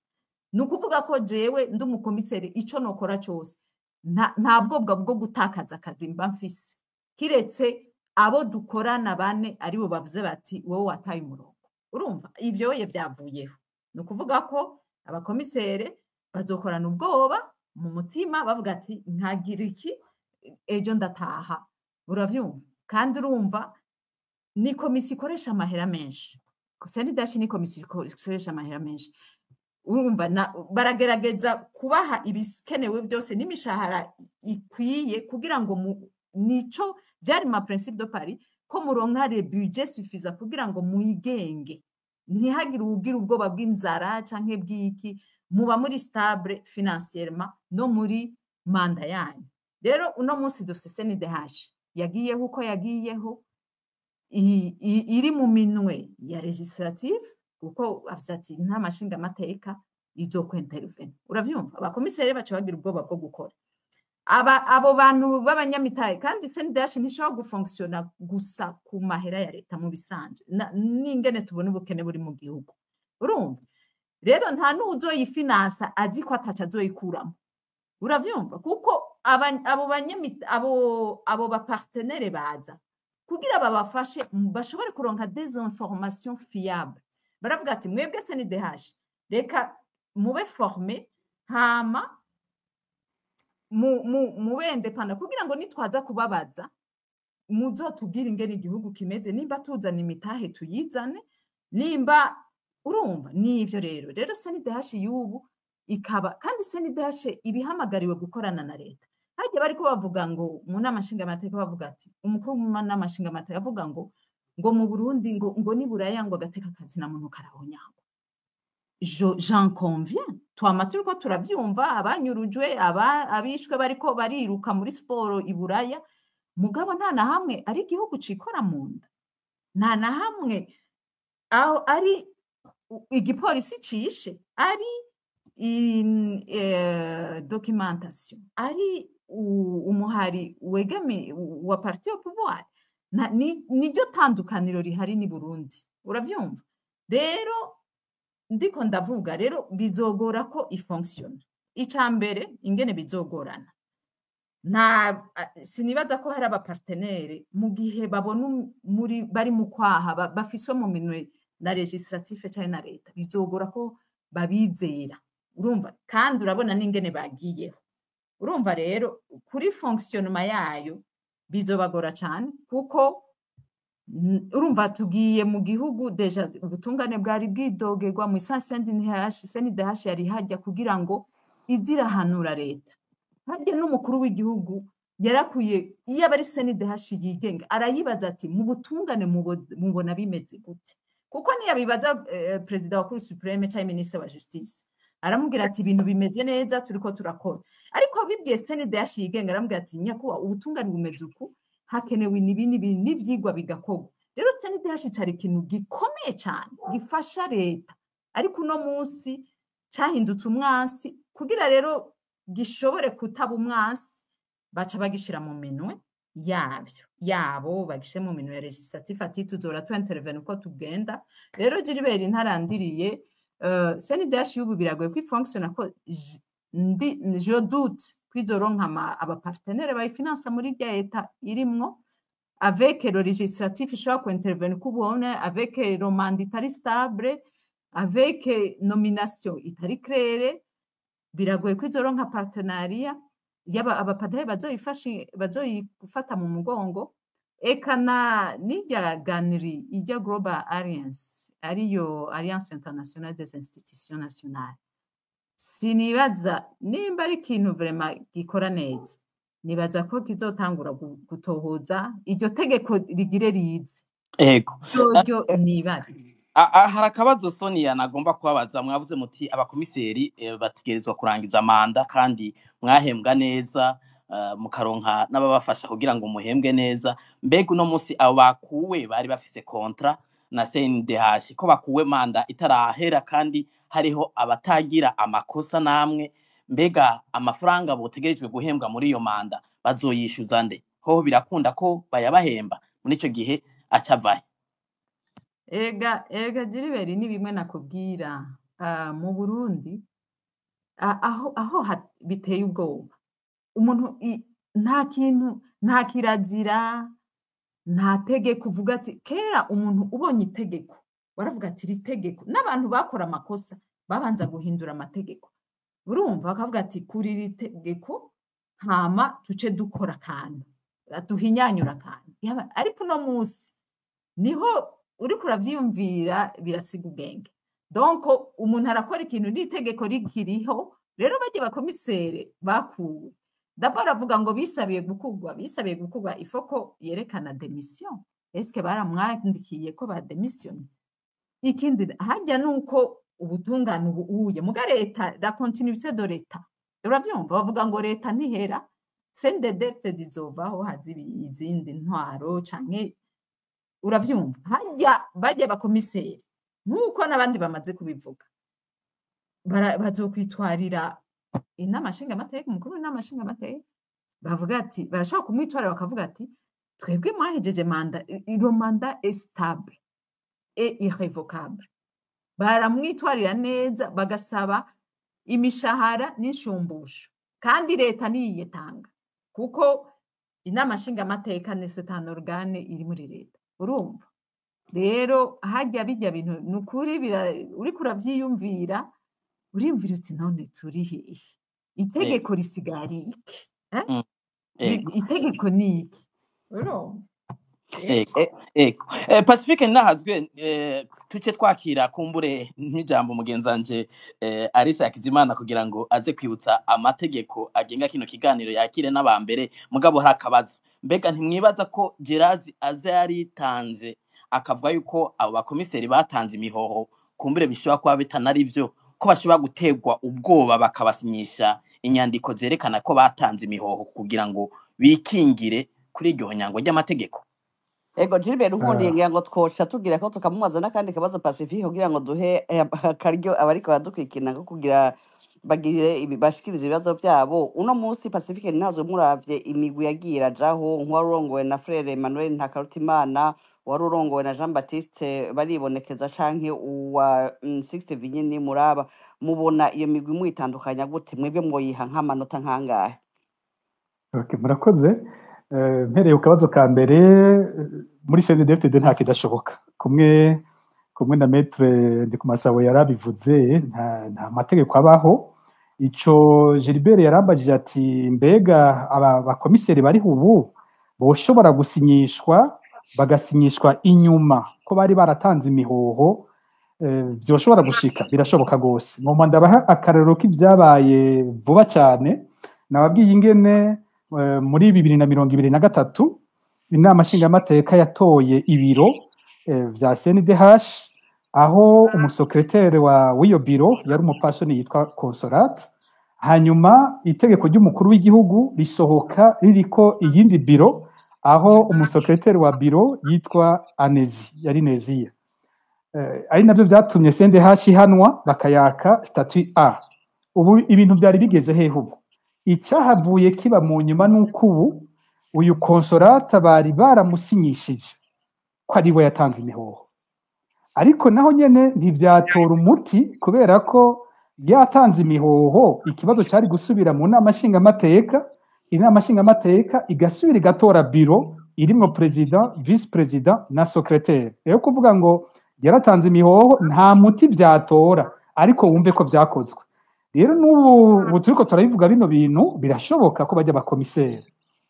Ni ukuvuga ko jewe ndi umukomiseri, ico nokora cose nta bwobwa bwo gutakaza akazi mba mfise, kiretse abo dukorana bane aribo bavuze bati: "Wowe wataye umurongo." Urumva ivyo ye vyavuyeho. Ni ukuvuga ko abakomisere bazokorana ubwoba mu mutima, bavuga ati: "Nkagira iki, ejo ndataha." Uravyumva? Kandi urumva ni komisiyo ikoresha amahera menshi. CNDH ni komisiyo ikoresha amahera menshi. Urumva baragerageza kubaha ibikenewe byose n'imishahara ikwiye kugira ngo nico byari ma principe de Paris, ko muronka le budget suffisant kugira ngo mwigenge, ntihagire uwugira ubwoba bw'inzara canke bw'iki, muba muri stable financièrement no muri manda yanyu. Rero uno munsi dufise CNDH yagiyeho uko yagiyeho, iri mu minwe ya législative, kuko avuze ati nta mashinga amateka izokwentervena. Uravyumva, abakomiseri baca bagira ubwoba bwo gukora. Abo bantu b'abanyamitahe, kandi CNDH ntishobora gufonctiona gusa ku mahera ya leta mu bisanzwe, n'ingene tubona ubukene buri mu gihugu. Urumva rero nta n'uzoyifinansa azi ko ataco azoyikuramo. Uravyumva, kuko abo banyamita, abo bapartenaires baza kugira babafashe bashobore kuronka des informations fiables. Baravuga ati: "Mwebwe CNDH, reka mube formé, hama mube indépendant, kugira ngo nitwaza kubabaza muzotubwire ingene igihugu kimeze, nimba tuzana imitahe tuyizane, nimba." Urumva nivyo rero CNDH y'ubu ikaba kandi CNDH ibihamagariwe gukorana na leta. Harya bariko bavuga ngo mu nama nshingamateka, bavuga ati umukuru w'inama nshingamateka avuga ngo mu Burundi ngo niburaya ngo agateka kazina muntu karahonyangwa. J'en conviens, twama turiko turavyumva, abanyurujwe, abishwe bariko bariruka muri siporo i Buraya. Mugabo nta na hamwe ari igihugu cikora mu nda, nta na hamwe aho ari igipolisi cishe, ari documentation, ari umuhari wegami wa parti au pouvoir. Niryo tandukaniro rihari ni Burundi. Uravyumva rero, ndiko ndavuga rero bizogora ko ifonctiona. Ica mbere, ingene bizogorana, nta sinibaza ko hari abapartenaires mu gihe babona muri bari mu kwaha, bafiswe mu minwe na législatif canke na leta, bizogora ko babizera. Urumva kandi urabona n'ingene bagiyeho. Urumva rero kuri fonctionnement yayo bizobagora cane, kuko urumva tugiye mu gihugu déjà ubutungane bwari bwidogerwa mu isa CNDH. CNDH yari hajya kugira ngo izirahanura leta. Harya n'umukuru w'igihugu yarakwiye, iyo aba ari CNDH yigenga, arayibaza ati: "Mu butungane mubona bimeze gute?" Kuko niyabibaza perezida wa Cour suprême canke ministre wa justice, aramubwira ati: "Ibintu bimeze neza, turiko turakora." Ariko bibwiye CNDH yigenga, aramubwira ati: "Nyakubahwa, ubutungane bumeze uku, hakenewe ibi n'ibi n'ivyigwa bigakorwa." Rero CNDH cari ikintu gikomeye cane gifasha leta, ariko uno munsi cahindutse umwansi. Kugira rero gishobore kutaba umwansi, baca bagishira mu minwe yavyo yabo, bagishe mu minwe ya législatif, ati: "Tuzora tu intervene uko tugenda." Rero Gilbert, ntarandiriye, CNDH y'ubu biragoye ko ifonctiona, ko ndi je doute kwizoronka abapartenaires bayifinansa muri rya eta irimwo, avec le législatif ishobora kuintervenir uko ubona, avec le mandat itari stable, avec nomination itari claire. Biragoye ko izoronka partenariat yaba abapartenaires bazoyifata mu mugongo. Eka na n'irya ganiri, irya Global Alliance, ariyo Alliance Internationale des Institutions Nationales, sinibaza nimba ari ikintu vraiment gikora neza. Nibaza ko kizotangura gutohoza iryo tegeko rigire rize ryoryo nibare. Hari akabazo, Sonia, nagomba kubabaza. Mwavuze muti abakomiseri bategerezwa kurangiza manda, kandi mwahembwa neza, mukaronka n'ababafasha kugira ngo muhembwe neza. Mbega uno musi abo bakuwe bari bafise contrat na CNDH, ko bakuwe manda itarahera, kandi hariho abatagira amakosa namwe, mbega amafaranga botegerejwe guhembwa muri iyo manda bazoyishyuza nde? Hoho birakunda ko bayabahemba muri ico gihe, acavahe? Ega Gilbert, ni bimwe nakubwira, mu Burundi aho biteye ubwoba, umuntu nta kintu, nta kirazira, nta tegeko uvuga ati kera umuntu ubonye itegeko. Waravuga ati iri tegeko, n'abantu bakora amakosa babanza guhindura amategeko, urumva bakavuga ati kuri iri tegeko hama tuce dukora akantu, duhinyanyura akantu. Ariko uno munsi niho uriko uravyiyumvira, birasiga ubwenge. Donc umuntu arakora ikintu n'itegeko rikiriho. Rero barya bakomisere bakuwe, d'abord avuga ngo bisabiye gukurwa, bisabiye gukurwa, il faut ko yerekana démission. Est-ce que baramwandikiye ko badémissionné? Ikindi harya nuko ubutungane ubu uye muga leta, la continuité de l'État, uravyumva, bavuga ngo leta ntihera, CNDD-FDD izovaho haza izindi ntwaro canke, uravyumva, harya barya bakomiseri, nk'uko n'abandi bamaze kubivuga, bazokwitwarira inama nshingamateka, umukuru w'inama nshingamateka. Bavuga ati barashobora kumwitwarira, bakavuga ati twebwe mwahejeje mandat, le mandat est stable et irrévocable. Baramwitwarira neza, bagasaba imishahara n'inshumbusho, kandi leta niyitanga kuko inama nshingamateka ni c'est un organe iri muri leta. Urumva rero harya bijya bintu ni ukuri uriko uravyiyumvira, uriyumvira uti none turi hehe? Itegeko risigara iki? Eh? Itegeko ni iki? Urumva? Ego, ego. Pacifique nahazwe, tuce twakira kumbure nk'ijambo mugenzanje Alice Hakizimana kugira ngo aze kwibutsa amategeko agenga kino kiganiro, yakire n'abambere. Mugabo hari akabazo: mbega ntimwibaza ko Gerazi aze yaritanze akavuga yuko abo bakomiseri batanze imihoho, kumbure bishobora kuba bitanari vyo, ko bashobora gutegwa ubwoba bakabasinyisha inyandiko zerekana ko batanze imihoho kugira ngo bikingire kuri iryo honyangwa ry'amategeko? Ego Gilbert, nkundiye ngira ngo twoca tugira ko tukamubaza n'akandi kabazo Pacifique kugira ngo duhe akaryo abariko baradukurikirana ko kugira bagire bashikirize ibibazo vyabo. Uno munsi Pacifique ntazo, muravye imigwi yagiye irajaho, nk'uwarongowe na Frere Emmanuel Ntakarutimana, wari urongowe na Jean Baptiste Baribonekeza canke uwa Sixte Vinyini Muraba, mubona iyo migwi muyitandukanya gute? Mwebwe mwoyiha nk'amanota nkangahe? Okay, murakoze. Mpereye ku kabazo ka mbere, muri CNDD-FDD nta kidashoboka. Kumwe kumwe na Maître Ndikumasabo yarabivuze, nta mategeko abaho. Ico Gilbert yarambajije ati mbega aba bakomiseri bariho ubu boshobora gusinyishwa, bagasinyishwa inyuma ko bari baratanze imihoho? Vyoshobora gushika, birashoboka gose. Ngomba ndabaha akarorero k'ivyabaye vuba cyane. Nababwiye ingene muri 2023 inama nshingamateka yatoye ibiro vya CNDH, aho umusekreteri wa w'iyo biro yari umupasoni yitwa Consolate. Hanyuma itegeko ry'umukuru w'igihugu risohoka ririko iyindi biro, aho umusekreteri wa biro yitwa Anezi, yari Neziya, ari navyo vyatumye CNDH ihanwa, bakayaka statut A. Ubu ibintu byari bigeze hehe? Ubu icyahavuye kiba mu nyuma nuko ubu uyu Consolata bari baramusinyishije ko ari we yatanze imihoho, ariko naho nyene ntivyatora umuti, kubera ko yatanze imihoho ikibazo cyari gusubira mu nama nshingamateka, inama nshingamateka igasubira igatora biro irimwo président, vice-président na secrétaire. Rero kuvuga ngo yaratanze imihoho nta muti vyatora, ariko wumve ko vyakozwe. Rero n'ubu ubu turiko turabivuga, bino bintu birashoboka ko bajya abakomiseri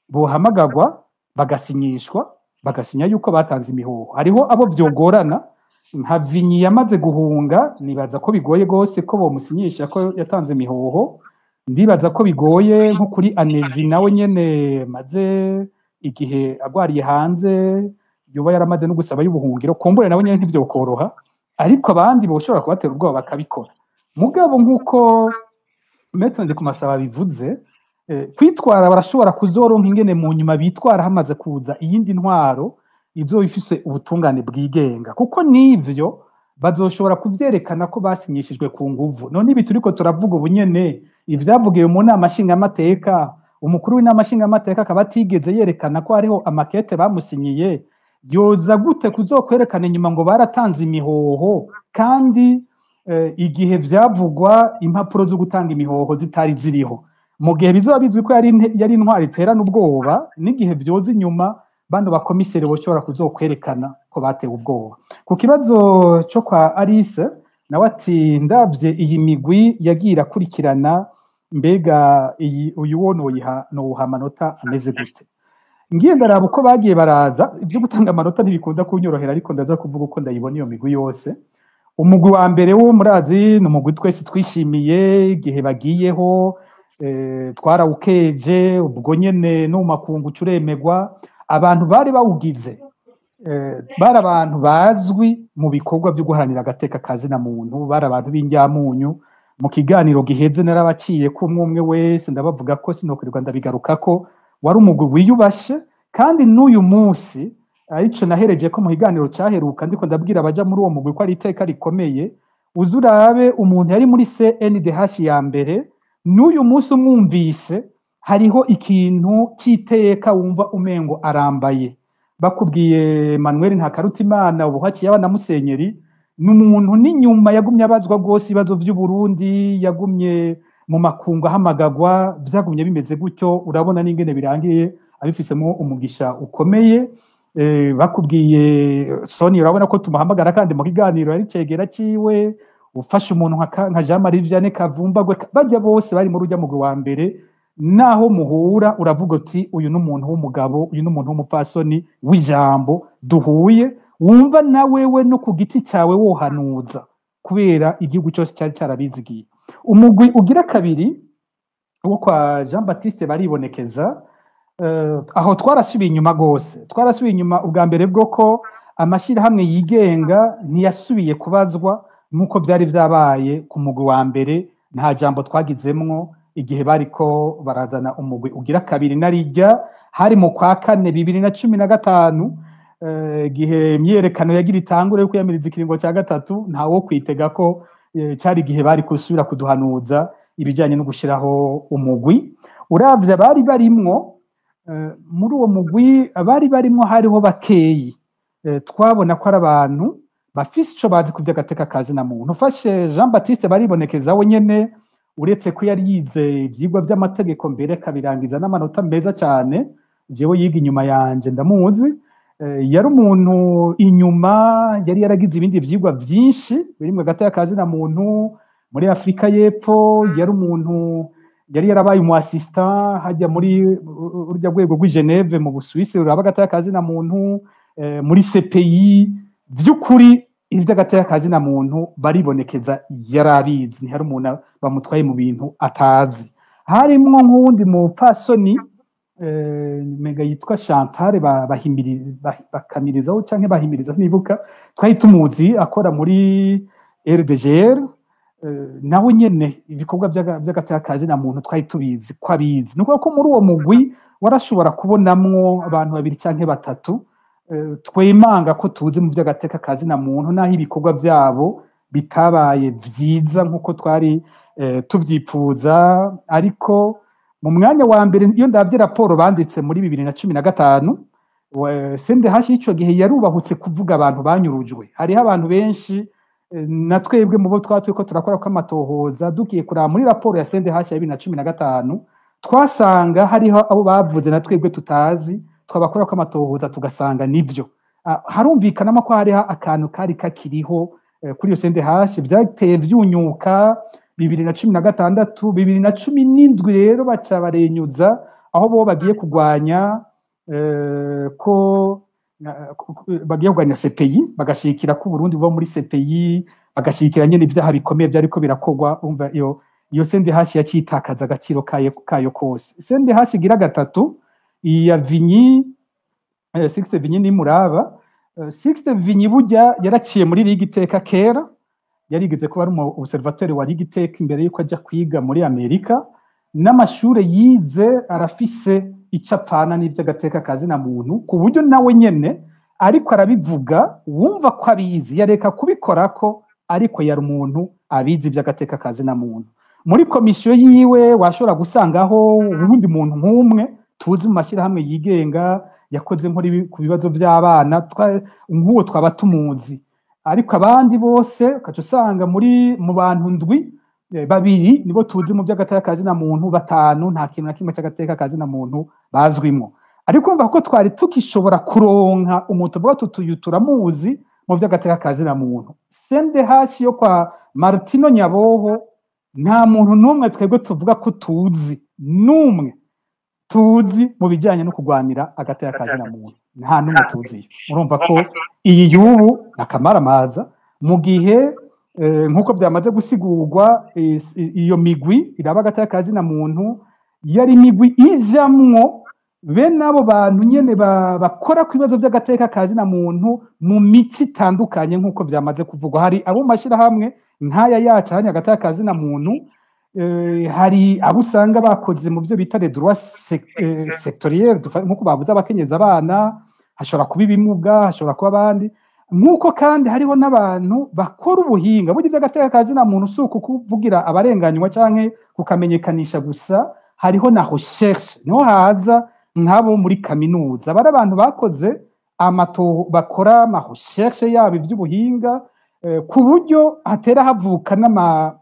bohamagagwa, bagasinyishwa, bagasinya yuko batanze imihoho. Hariho abo vyogorana, nka Vinyi yamaze guhunga, nibaza ko bigoye gose ko bomusinyisha ko yatanze imihoho. Ndibaza ko bigoye nko kuri Anezi, nawe nyene maze igihe agwariye hanze, yoba yaramaze no gusaba y'ubuhungiro, kumbure nawe nyene ntivyokoroha. Ariko abandi boshobora kubatera ubwoba bakabikora. Mugabo nk'uko Maître Ndikumasaba bivuze, kwitwara barashobora kuzoronka ingene mu nyuma bitwara hamaze kuza iyindi ntwaro izoba ifise ubutungane bwigenga, kuko n'ivyo bazoshobora kuvyerekana ko basinyishijwe ku nguvu. None ibi turiko turavuga ubu nyene, ivyavugiwe mu nama nshingamateka, umukuru w'inama nshingamateka akaba atigeze yerekana ko hariho amakete bamusinyiye, yoza gute kuzokwerekana inyuma ngo baratanze imihoho, kandi igihe vyavugwa impapuro zo gutanga imihoho zitari ziriho? Mu gihe bizoba bizwi ko yari intwari iterana ubwoba, n'igihe vyoza inyuma. Bano bakomiseri boshobora kuzokwerekana ko batewe ubwoba. Ku kibazo cyo kwa Alice, nawe ati ndavye iyi migwi yagiye irakurikirana, mbega iyi uyu wo noyiha nowuha amanota ameze gute? Ngiye ndaraba uko bagiye baraza. Ibyo gutanga amanota ntibikunda kunyorohera, ariko ndaza kuvuga uko ndayibona iyo migwi yose. Umugwi wa mbere wo murazi ni umugwi twese twishimiye igihe bagiyeho, twarawukeje ubwo nyene no mu makungu curemegwa. Abantu bari bawugize bari abantu bazwi mu bikorwa byo guharanira agateka kazina muntu, bari abantu b'injyamunyu. Mu kiganiro giheze narabaciye ko umwe umwe wese ndabavuga ko sinokwirirwa ndabigarukako. Wari umugwi wiyubashe, kandi n'uyu munsi arico nahereje ko mu kiganiro cyaheruka ndiko ndabwira abaja muri uwo mugwi ko ari iteka rikomeye. Uze urabe umuntu yari muri CNDH ya mbere, n'uyu munsi umwumvise hariho ikintu cy'iteka wumva umengo arambaye. Bakubwiye Manuel Ntakarutimana, ubu haciye aba na musenyeri, ni umuntu n'inyuma yagumye abazwa rwose ibibazo by'u Burundi, yagumye mu makungu ahamagagwa, byagumye bimeze gutyo. Urabona n'ingene birangiye abifisemo umugisha ukomeye. Bakubwiye Soni, urabona ko tumuhamagara kandi mu kiganiro yari cegera ciwe. Ufashe umuntu nka Jean Marie Vianney Kavumbagwe, bajya bose bari muri ujya mugwi wa mbere, naho muhura uravuga uti uyu ni umuntu w'umugabo, uyu ni umuntu w'umupfasoni w'ijambo duhuye, wumva na wewe no ku giti cyawe wohanuza, kubera igihugu cyose cyari cyarabizigiye. Umugwi ugira kabiri wo kwa Jean Baptiste Baribonekeza, aho twarasubiye inyuma gose. Twarasubiye inyuma ubwa mbere bwo ko amashyirahamwe yigenga ntiyasubiye kubazwa nk'uko byari byabaye ku mugwi wa mbere. Nta jambo twagizemwo igihe bariko barazana umugwi ugira kabiri, narijya hari mu kwa kane 2015, igihe imyiyerekano yagira itangure yo kwiyamiriza ikiringo cya gatatu. Ntawo kwitega ko cari igihe bari gusubira kuduhanuza ibijyanye no gushyiraho umugwi. Uravye abari barimwo muri uwo mugwi, abari barimwo hariho bakeyi twabona ko ari abantu bafise ico bazi ku vy'agateka kazina muntu. Ufashe Jean Baptiste Baribonekeza we nyene, uretse ko yari yize ivyigwa vy'amategeko mbere akabirangiza n'amanota meza cyane, jewe yiga inyuma yanje ndamuzi, yari umuntu inyuma yari yaragize ibindi vyigwa vyinshi birimwo agateka kazina muntu muri Afrika y'Epfo. Yari umuntu yari yarabaye umu assistant hajya muri urya rwego rw'i Geneve mu Busuwisi ruraba agateka kazina muntu, muri CPI. Vy'ukuri ivy'agateka kazina muntu Baribonekeza yarabizi, ntihari umuntu bamutwaye mu bintu atazi. Harimwo nk'uwundi mupfasoni, mega yitwa Chantal bakamirizaho canke bahimiriza ntibuka, twari tumuzi akora muri RDGR, nawe nyene ibikorwa by'agateka kazina muntu twari tubizi ko abizi. Ni ukuvuga ko muri uwo mugwi warashobora kubonamwo abantu babiri canke batatu twemanga ko tuzi mu by'agateka kazina muntu, naho ibikorwa byabo bitabaye vyiza nk'uko twari tuvyipfuza. Ariko mu mwanya wa mbere, iyo ndavye raporo banditse muri 2015, CNDH ico gihe yarubahutse kuvuga abantu banyurujwe. Hariho abantu benshi na twebwe mu bo twaba turiko turakora ko amatohoza, dugiye kuraba muri raporo ya CNDH ya 2015, twasanga hariho abo bavuze na twebwe tutazi, twabakora ko amatohoza tugasanga nivyo. Harumvikanamo ko hariho akantu kari kakiriho kuri iyo CNDH. Vyateye vyunyuka 2016, 2017 rero baca barenyuza aho bo bagiye kugwanya ko bagiye kugwanya CPI, bagashikira ko Burundi buva muri CPI, bagashikira nyene ivyaha bikomeye vyariko birakogwa. Umva iyo CNDH yacitakaza agaciro kayo kose. CNDH igira gatatu iya Vinyi, Sixte Vinyi nimuraba. Sixte Vinyi burya yaraciye muri Ligue Iteka kera, yarigeze kuba ari umu observateur wa Ligue Iteka imbere yuko ajya kwiga muri Amerika, n'amashure yize arafise ico apfana n'ivy'agateka kazina muntu, ku buryo nawe nyene ariko arabivuga wumva ko abizi, yareka kubikorako, ariko yari umuntu abizi ivy'agateka kazina muntu. Muri komisiyo yiwe washobora gusangaho uwundi muntu nk'umwe tuzi mu mashyirahamwe yigenga yakoze ku bibazo by'abana, nk'uwo twaba tumuzi, ariko abandi bose ukaca usanga muri mu bantu ndwi, babiri nibo tuzi mu by'agateka kazina muntu, batanu nta kintu na kimwe cy'agateka kazina muntu bazwimo. Ariko urumva ko twari tukishobora kuronka umuntu tuvuga tuti uyu turamuzi mu vy'agateka ka zina muntu. CNDH yo kwa Martino Nyaboho, nta muntu n'umwe twebwe tuvuga ko tuzi, n'umwe tuzi mu bijyanye no kurwanira agateka ka zina muntu, nta n'umwe tuziyo. Urumva ko iyi y'ubu ni akamaramaza, mu gihe nk'uko byamaze gusigurwa, iyo migwi iraba agateka ka zina muntu yari imigwi ijamwo bene abo bantu nyene bakora ku bibazo by'agateka ka zina muntu mu mico itandukanye. Nk'uko byamaze kuvugwa, hari abo mu mashyirahamwe nk'aya yacu ahanye agateka ka zina muntu, hari abo usanga bakoze mu byo bita les droits sectoriels, nk'uko bavuze abakenyezi, abana, hashobora kuba ibimuga, hashobora kuba abandi. Nk'uko kandi hariho n'abantu bakora ubuhinga. Burya iby'agateka ka zina muntu si ukukuvugira abarenganywa canke kukamenyekanisha gusa, hariho na recherche. Niho haza nk'abo muri kaminuza, bari abantu bakoze amato, bakora ama recherche yabo iby'ubuhinga, ku buryo hatera havuka n'ama,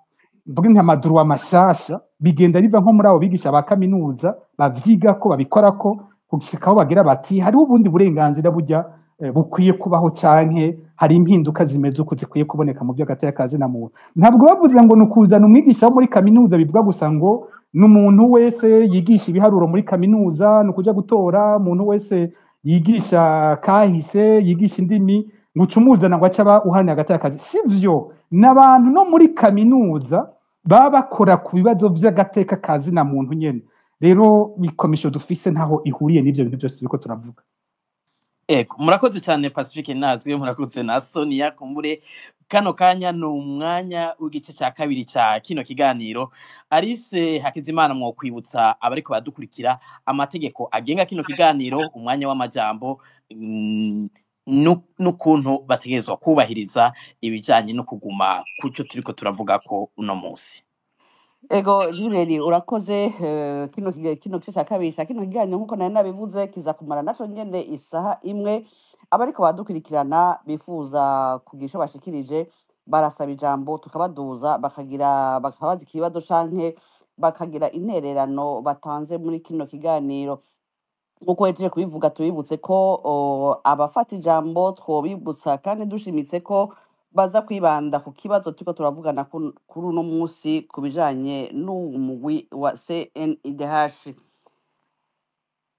mvuge nti ama droits mashasha. Bigenda biva nko muri abo bigisha ba kaminuza bavyiga ko babikora, ko gushika aho bagira bati hariho ubundi burenganzira burya bukwiye kubaho, canke hari impinduka zimeze uko zikwiye kuboneka mu by'agateka ka zina muntu. Ntabwo bavuze ngo ni ukuzana umwigisha wo muri kaminuza, bivuga gusa ngo ni umuntu wese yigisha ibiharuro muri kaminuza, ni ukuja gutora umuntu wese yigisha kahise, yigisha indimi, ngo uce umuzana ngo ace aba uharanira agateka kazi. Sivyo, ni abantu no muri kaminuza baba bakora ku bibazo vy'agateka ka zina muntu nyene. Rero ikomisiyo dufise ntaho ihuriye n'ivyo bintu byose turiko turavuga. Ego, murakoze cyane Pacifique Nazwe, murakoze na Sonia. Kumbure kano kanya ni umwanya w'igice cya kabiri cya kino kiganiro. Alice Hakizimana, mwokwibutsa abariko badukurikira amategeko agenga kino kiganiro, umwanya w'amajambo, n'ukuntu bategerezwa kubahiriza ibijanye no kuguma kuco turiko turavuga ko uno munsi. Ego Gilbert, urakoze. Kino gice cya kabiri cya kino kiganiro, nkuko nari nabivuze, kiza kumara naco nyene isaha imwe. Abariko baradukurikirana bifuza kugira ico bashikirije barasaba ijambo, tukabaduza, bakagira bakabaza ikibazo canke bakagira intererano batanze muri kino kiganiro. Nkuko hejeje kubivuga, tubibutse ko abafata ijambo twobibutsa kandi dushimitse ko baza kwibanda ku kibazo turiko turavugana kuri uno munsi ku bijanye n'uwu mugwi wa CNIDH.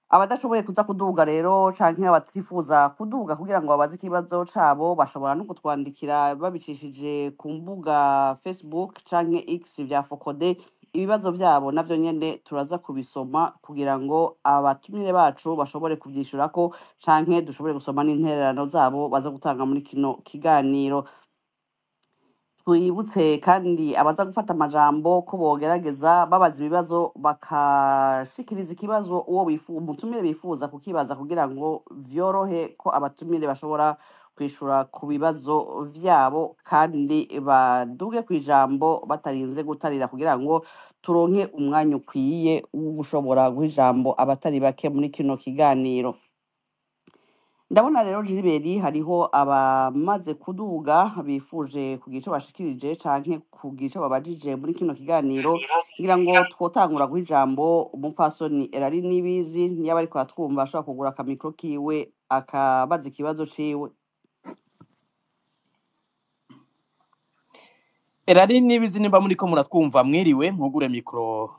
Abadashoboye kuza kuduga rero canke abatifuza kuduga kugira ngo babaze ikibazo cabo, bashobora no kutwandikira babicishije ku mbuga Facebook canke X vya Fokode. Ibibazo vyabo navyo nyene turaza kubisoma kugira ngo abatumire bacu bashobore kuvyishurako, canke dushobore gusoma n'intererano zabo baza gutanga muri kino kiganiro. Twibutse kandi abaza gufata amajambo ko bogerageza babaza ibibazo, bakashikiriza ikibazo uwo umutumire bifuza kukibaza, kugira ngo vyorohe ko abatumire bashobora kwishura ku bibazo vyabo, kandi baduge kw'ijambo batarinze gutarira, kugira ngo turonke umwanya ukwiye wo gushobora guha ijambo abatari bake muri kino kiganiro. Ndabona rero Gilbert, hariho abamaze kuduga bifuje kugira ico bashikirije canke kugira ico babajije muri kino kiganiro. Ngira ngo twotangura guha ijambo umupfasoni Erari Nibizi, niba ariko aratwumva ashobora kugura akamikro kiwe akabaza ikibazo ciwe. Erari Nibizi, nimba muriko muratwumva, mwiriwe, mwugure mikro,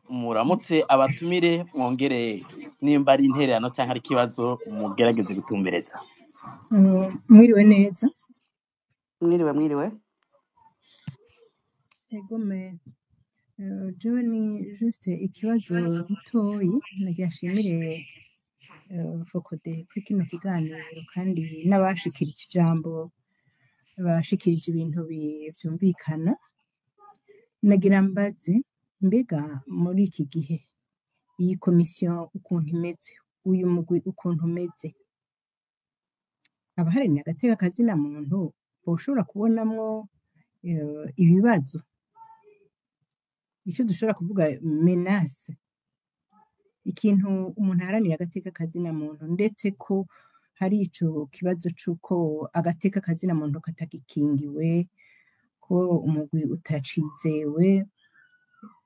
muramutse abatumire, mwongere nimba ari intererano canke ari ikibazo mugerageze gutumbereza. Mwiriwe neza. Mwiriwe, mwiriwe. Egome, jewe ni juste ikibazo gitoyi. Nagira nshimire Fokode kuri kino kiganiro, kandi n'abashikirije ijambo bashikirije ibintu vyumvikana. Nagira mbaze, mbega muri iki gihe iyi komisiyo ukuntu imeze, uyu mugwi ukuntu umeze, abaharanira agateka kazina muntu boshobora kubonamwo ibibazo, ico dushobora kuvuga menace, ikintu umuntu aharanira agateka kazina muntu, ndetse ko hari ico kibazo c'uko agateka kazina muntu katagikingiwe, ko umugwi utacizewe,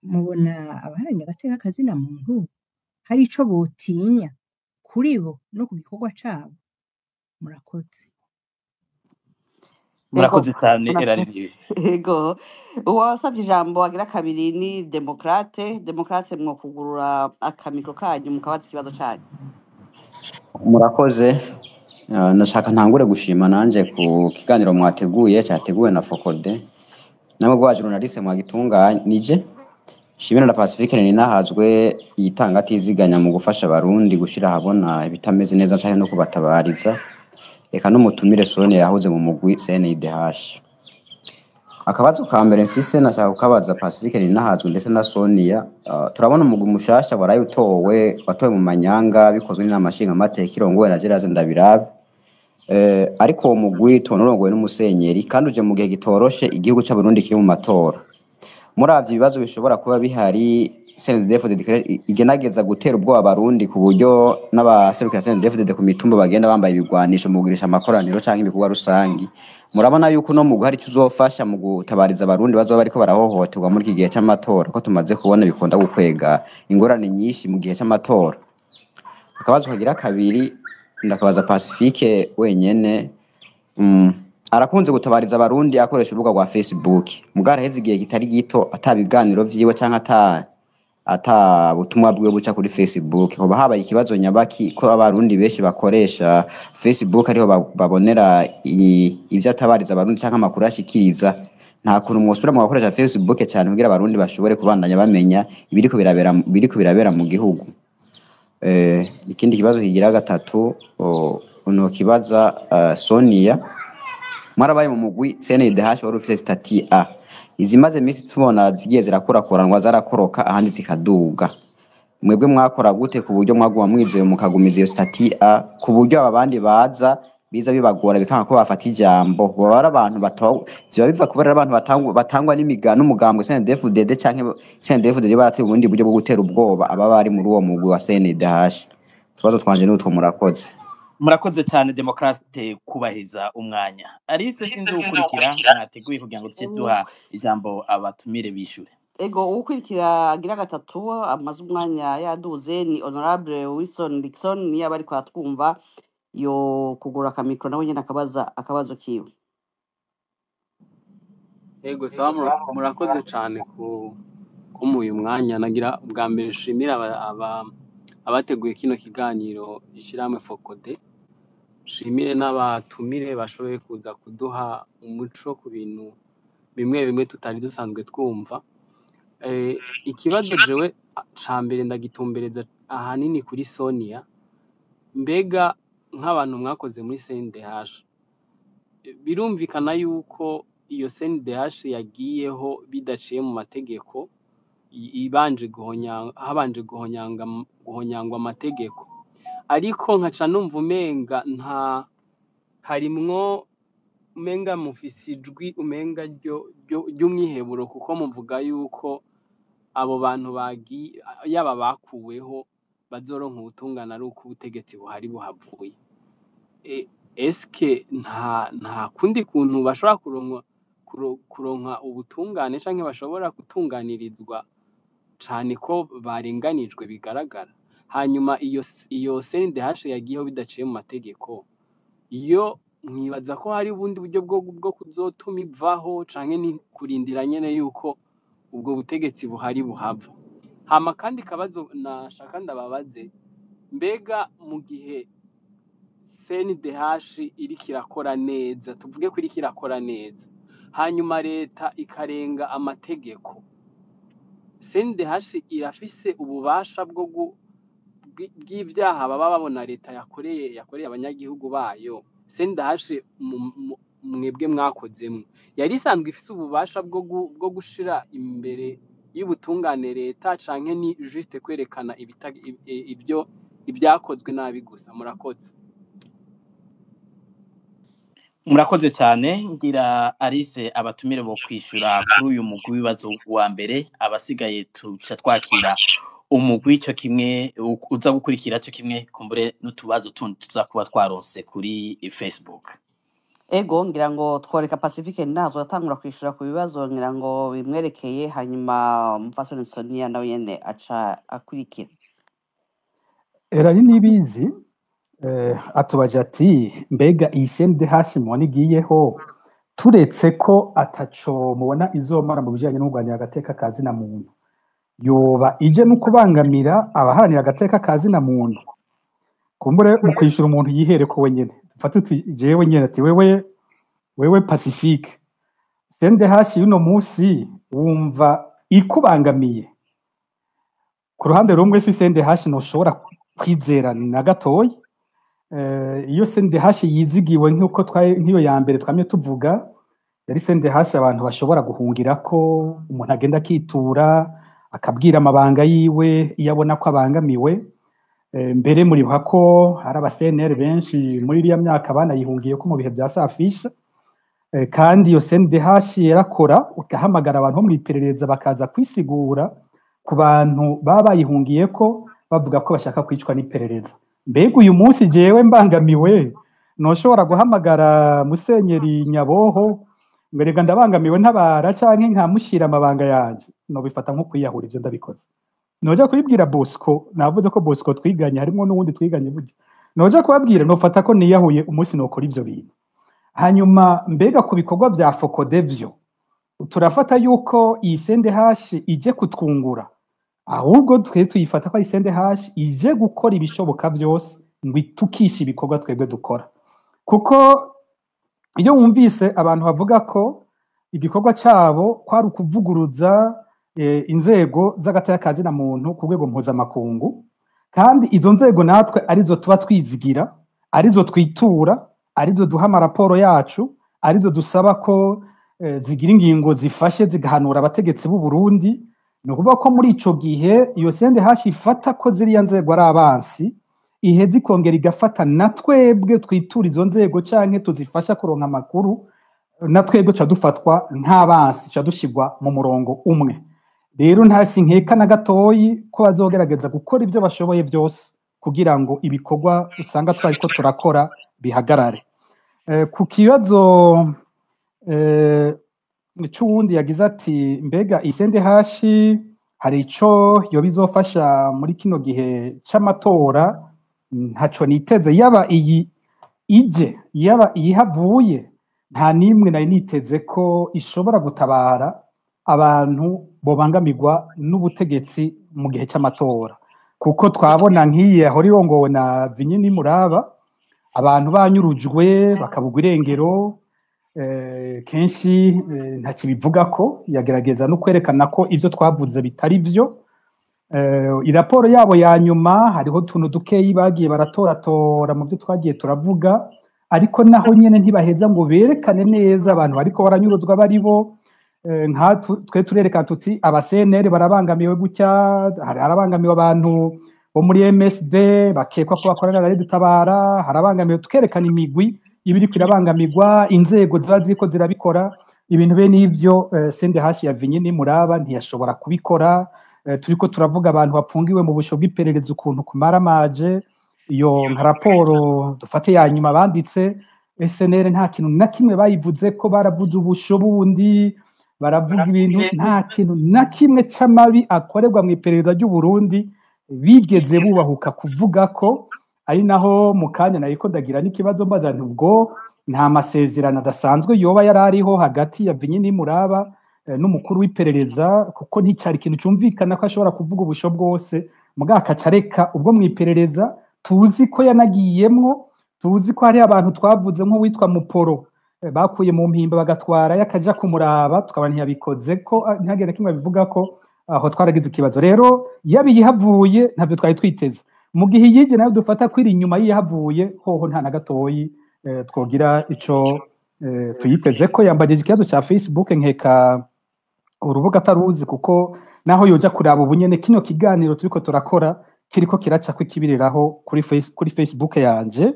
mubona abaharanira agateka kazina muntu hari ico botinya? Kuri bo no ku gikorwa cabo. Murakoze. Ego, Murakoze cyane, erari murakoze. nziza. Ego, uwasabye ijambo agira kabiri ni Demokrate. Demokrate, mwokugurura akamikro kanyu mukabaza ikibazo canyu. Murakoze. Nashaka ntangure gushima nanje ku kiganiro mwateguye, cyateguwe na Fokode namwe gwa journaliste mwagitunganije. Shimira na Pacifique Ninahazwe yitanga atiziganya mu gufasha abarundi gushira ahabona ibitameze neza canke no kubatabariza. Eka n'umutumire Sonia yahoze mu mugwi CNDH. Akabazo ka mbere mfise nashaka kukabaza Pacifique Ninahazwe ndetse na Sonia. Turabona umugwi mushasha waraye utowe, watowe mu manyanga bikozwe n'inama nshingamateka irongowe na Gerard Ndabirabe. Ariko uwo mugwi tubona urongowe n'umusenyeri kandi uje mu gihe gitoroshe igihugu c'Abarundi kiri mu matora. Muravye ibibazo bishobora kuba bihari, CNDD-FDD igerageza gutera ubwoba abarundi ku buryo n'abaserukira CNDD-FDD ku mitumba bagenda bambaye ibigwanisho mu kugirisha amakoraniro canke ibikorwa rusangi. Murabona yuko uno mugwi hari ico uzofasha mu gutabariza abarundi bazoba bariko barahohoterwa muri iki gihe c'amatora, ko tumaze kubona bikunda gukwega ingorane nyinshi mu gihe c'amatora. Akabazo kagira kabiri ndakabaza Pacifique wenyene. Arakunze gutabariza abarundi akoresha urubuga rwa Facebook. Mugabo araheze igihe kitari gito ata biganiro vyiwe canke ata butumwa bwiwe buca kuri Facebook. Hoba habaye ikibazo nyabaki ko abarundi benshi bakoresha Facebook ariho babonera ivyo atabariza abarundi canke amakuru ashikiriza? Nta kuntu mwosubira mugakoresha Facebook cyane kugira abarundi bashobore kubandanya bamenya ibiriko birabera mu gihugu? Ikindi kibazo kigira gatatu unokibaza Sonia. Mwarabaye mu mugwi CNDH wari ufise statut A. Izimaze iminsi tubona zigiye zirakurakuranwa, zarakoroka ahandi zikaduga. Mwebwe mwakora gute ku buryo mwaguma mwizeye mukagumiza iyo statut A, ku buryo aba bandi baza biza bibagora bikanga ko bafata ijambo? Boba ari abantu bato ziba biva kubera ari abantu batangwa n'imiga n'umugambwe CNDD-FDD canke CNDD-FDD barateye ubundi buryo bwo gutera ubwoba aba bari muri uwo mugwi wa CNDH? Utubazo twanje n'utwo, murakoze. Murakoze cyane, Demokrate, kubahiriza umwanya. Alice, sinzi ukurikira mwateguye kugira ngo tuce duha ijambo abatumire bishure. Ego, uwukurikira agira gatatu amaze umwanya yaduze ni Honorable Wilson Dixon. Niyo aba ariko aratwumva yo kugura akamikro nawe nyene akabaza akabazo kiwe. Ego, sawa, murakoze cyane ku kumuha uyu mwanya. Nagira ubwa mbere nshimira abateguye kino kiganiro, ishyirahamwe Fokode, nshimire n'abatumire bashoboye kuza kuduha umuco ku bintu bimwe bimwe tutari dusanzwe twumva. Ikibazo jewe ca mbere ndagitumbereza ahanini kuri Sonia. Mbega nk'abantu mwakoze muri CNDH, birumvikana yuko iyo CNDH yagiyeho bidaciye mu mategeko, ibanje guhonya, habanje guhonyangwa amategeko, ariko nkaca numva umenga nta harimwo, umenga mufise ijwi umenga ry'umwiheburo, kuko muvuga yuko abo bantu bagiye yaba bakuweho bazoronka ubutungane ari uko ubutegetsi buhari buhavuye. Eske nta kundi kuntu bashobora kuronka ubutungane canke bashobora gutunganirizwa, cane ko barenganijwe bigaragara? Hanyuma iyo CNDH yagiyeho bidaciye mu mategeko, iyo mwibaza ko hari ubundi buryo bwo kuzotuma ivaho, canke ni kurindira nyene yuko ubwo butegetsi buhari buhava? Hama kandi kabazo nashaka ndababaze, mbega mu gihe CNDH iriko irakora neza, tuvuge ko iriko irakora neza, hanyuma leta ikarenga amategeko, CNDH irafise ububasha bwo bw'ivyaha baba babona leta yakoreye abanyagihugu bayo? CNDH mwebwe mwakozemwo yari isanzwe ifise ububasha bwo gushira imbere y'ubutungane leta, canke ni juste kwerekana ibyo ibyakozwe nabi gusa? Murakoze. Murakoze cyane. Ngira Alice, abatumire bo kwishura kuri uyu mugwi w'ibibazo wa mbere, abasigaye tuca twakira umugwi cyo kimwe uza gukurikira cyo kimwe kumbure n'utubazo tundi tuza kuba twaronse kuri Facebook. Ego, ngira ngo tworeka Pacifique nazo atangura kwishura ku bibazo ngira ngo bimwerekeye, hanyuma Mupfasoni Sonia nawe nyene aca akurikira. Erari Nibizi atubaje ati mbega iyi CNDH mubona igiyeho, turetse ko ataco mubona izomara mu bijanye no kurwanira agateka ka zina muntu, yoba ije no kubangamira abaharanira agateka ka zina muntu? Kumbure mu kwishura umuntu yihere ko wenyene, dufate uti jewe nyene, ati wewe Pacifique, CNDH y'uno musi wumva ikubangamiye? Ku ruhande rumwe si CNDH ntushobora kwizera na gatoyi. Iyo CNDH yizigiwe nk'uko nk'iyo ya mbere twamye tuvuga, yari CNDH abantu bashobora guhungira ko umuntu agenda akitura akabwira amabanga yiwe iyo abona ko abangamiwe. Mbere muribuka ko hari aba CNR benshi muri iriya myaka banayihungiye ko mu bihe bya Safisha. Kandi iyo CNDH yarakora, ugahamagara abantu bo mu iperereza bakaza kwisigura ku bantu baba bayihungiye ko bavuga ko bashaka kwicwa n'iperereza. Mbega uyu munsi jewe mbangamiwe noshobora guhamagara Musenyeri Nyaboho ngo rega ndabangamiwe ntabara, canke nkamushyira amabanga yanje? Nobifata nko kwiyahura ivyo ndabikoze. Noja kubibwira Bosco, navuze ko Bosco twiganye, harimo n'uwundi twiganye burya, noja kubabwira nofata ko niyahuye umunsi nokora ivyo bintu. Hanyuma mbega ku bikorwa vya FOCODE vyo turafata yuko iyi CNDH ije kutwungura? Ahubwo twe tuyifata ko ari CNDH ije gukora ibishoboka byose ngo itukishe ibikorwa twebwe dukora, kuko iyo wumvise abantu bavuga ko igikorwa cyabo kwari ukuvuguruza inzego z'agateka ka zina muntu ku rwego mpuzamakungu, kandi izo nzego natwe arizo tuba twizigira, arizo twitura, arizo duha amaraporo yacu, arizo dusaba ko zigira ingingo zifashe zigahanura abategetsi b'u Burundi, ni ukuvuga ko muri ico gihe iyo CNDH ifata ko ziriya nzego ari abansi, iheza ikongera igafata na twebwe twitura izo nzego canke tuzifasha kuronka amakuru, na twebwe tuca dufatwa nk'abansi, tuca dushirwa mu murongo umwe. Rero nta sinkeka na gatoyi ko bazogerageza gukora ibyo bashoboye byose kugira ngo ibikorwa usanga twariko turakora bihagarare. Ku kibazo c'uwundi yagize ati mbega iyi CNDH hari ico yoba izofasha muri kino gihe c'amatora, ntaco niteze, yaba iyi ije yaba iyihavuye, nta nimwe nari niteze ko ishobora gutabara abantu bobangamirwa n'ubutegetsi mu gihe c'amatora, kuko twabona nk'iyi yahora irongowe na Vinyini Muraba, abantu banyurujwe bakabugwa irengero, kenshi ntakibivuga ko yagerageza no kwerekana ko ivyo twavuze bitari vyo. Iraporo yabo ya nyuma hariho utuntu dukeyi bagiye baratoratora mu byo twagiye turavuga, ariko naho nyene ntibaheza ngo berekane neza abantu bariko baranyuruzwa baribo. Nka twe turerekana tuti aba CNR barabangamiwe gutya, hari harabangamiwe abantu bo muri MSD bakekwa ko bakorana na Red Tabara, harabangamiwe, tukerekana imigwi ibiri kwirabangamirwa, inzego ziba ziriko zirabikora ibintu be n'ivyo. CNDH ya Vinyini Muraba ntiyashobora kubikora. Turiko turavuga abantu bapfungiwe mu busho bw'iperereza ukuntu kumaramaje, iyo nka raporo dufate ya nyuma banditse SNR nta kintu na kimwe bayivuze ko, baravuze ubusho bundi, baravuga ibintu, nta kintu na kimwe c'amabi akorerwa mu iperereza ry'u Burundi bigeze bubahuka kuvuga ko. Ari naho mu kanya nariko ndagira n'ikibazo mbaza nti ubwo nta masezerano adasanzwe yoba yarariho hagati ya Vinyini Muraba n'umukuru w'iperereza, kuko nticari ikintu cumvikana ko ashobora kuvuga ubusho bwose mugabo akaca ubwo mu iperereza tuzi ko yanagiyemwo, tuzi ko hari abantu twavuze nk'uwitwa Muporo bakuye mu mpimba bagatwara yakaja kumuraba, tukaba ntiyabikoze ko ntihagire na kimwe abivuga ko, aho twaragize ikibazo. Rero yabiyihavuye ntabyo twari twiteze, mu gihe yije nayo dufata kwiri inyuma yihavuye hoho nta na gatoyi twogira ico tuyiteze ko. Yambagije ikibazo ca Facebook, nkeka urubuga ataruzi, kuko naho yoja kuraba ubunyene kino kiganiro turiko turakora kiriko kiraca kwikibiriraho kuri Facebook yanje.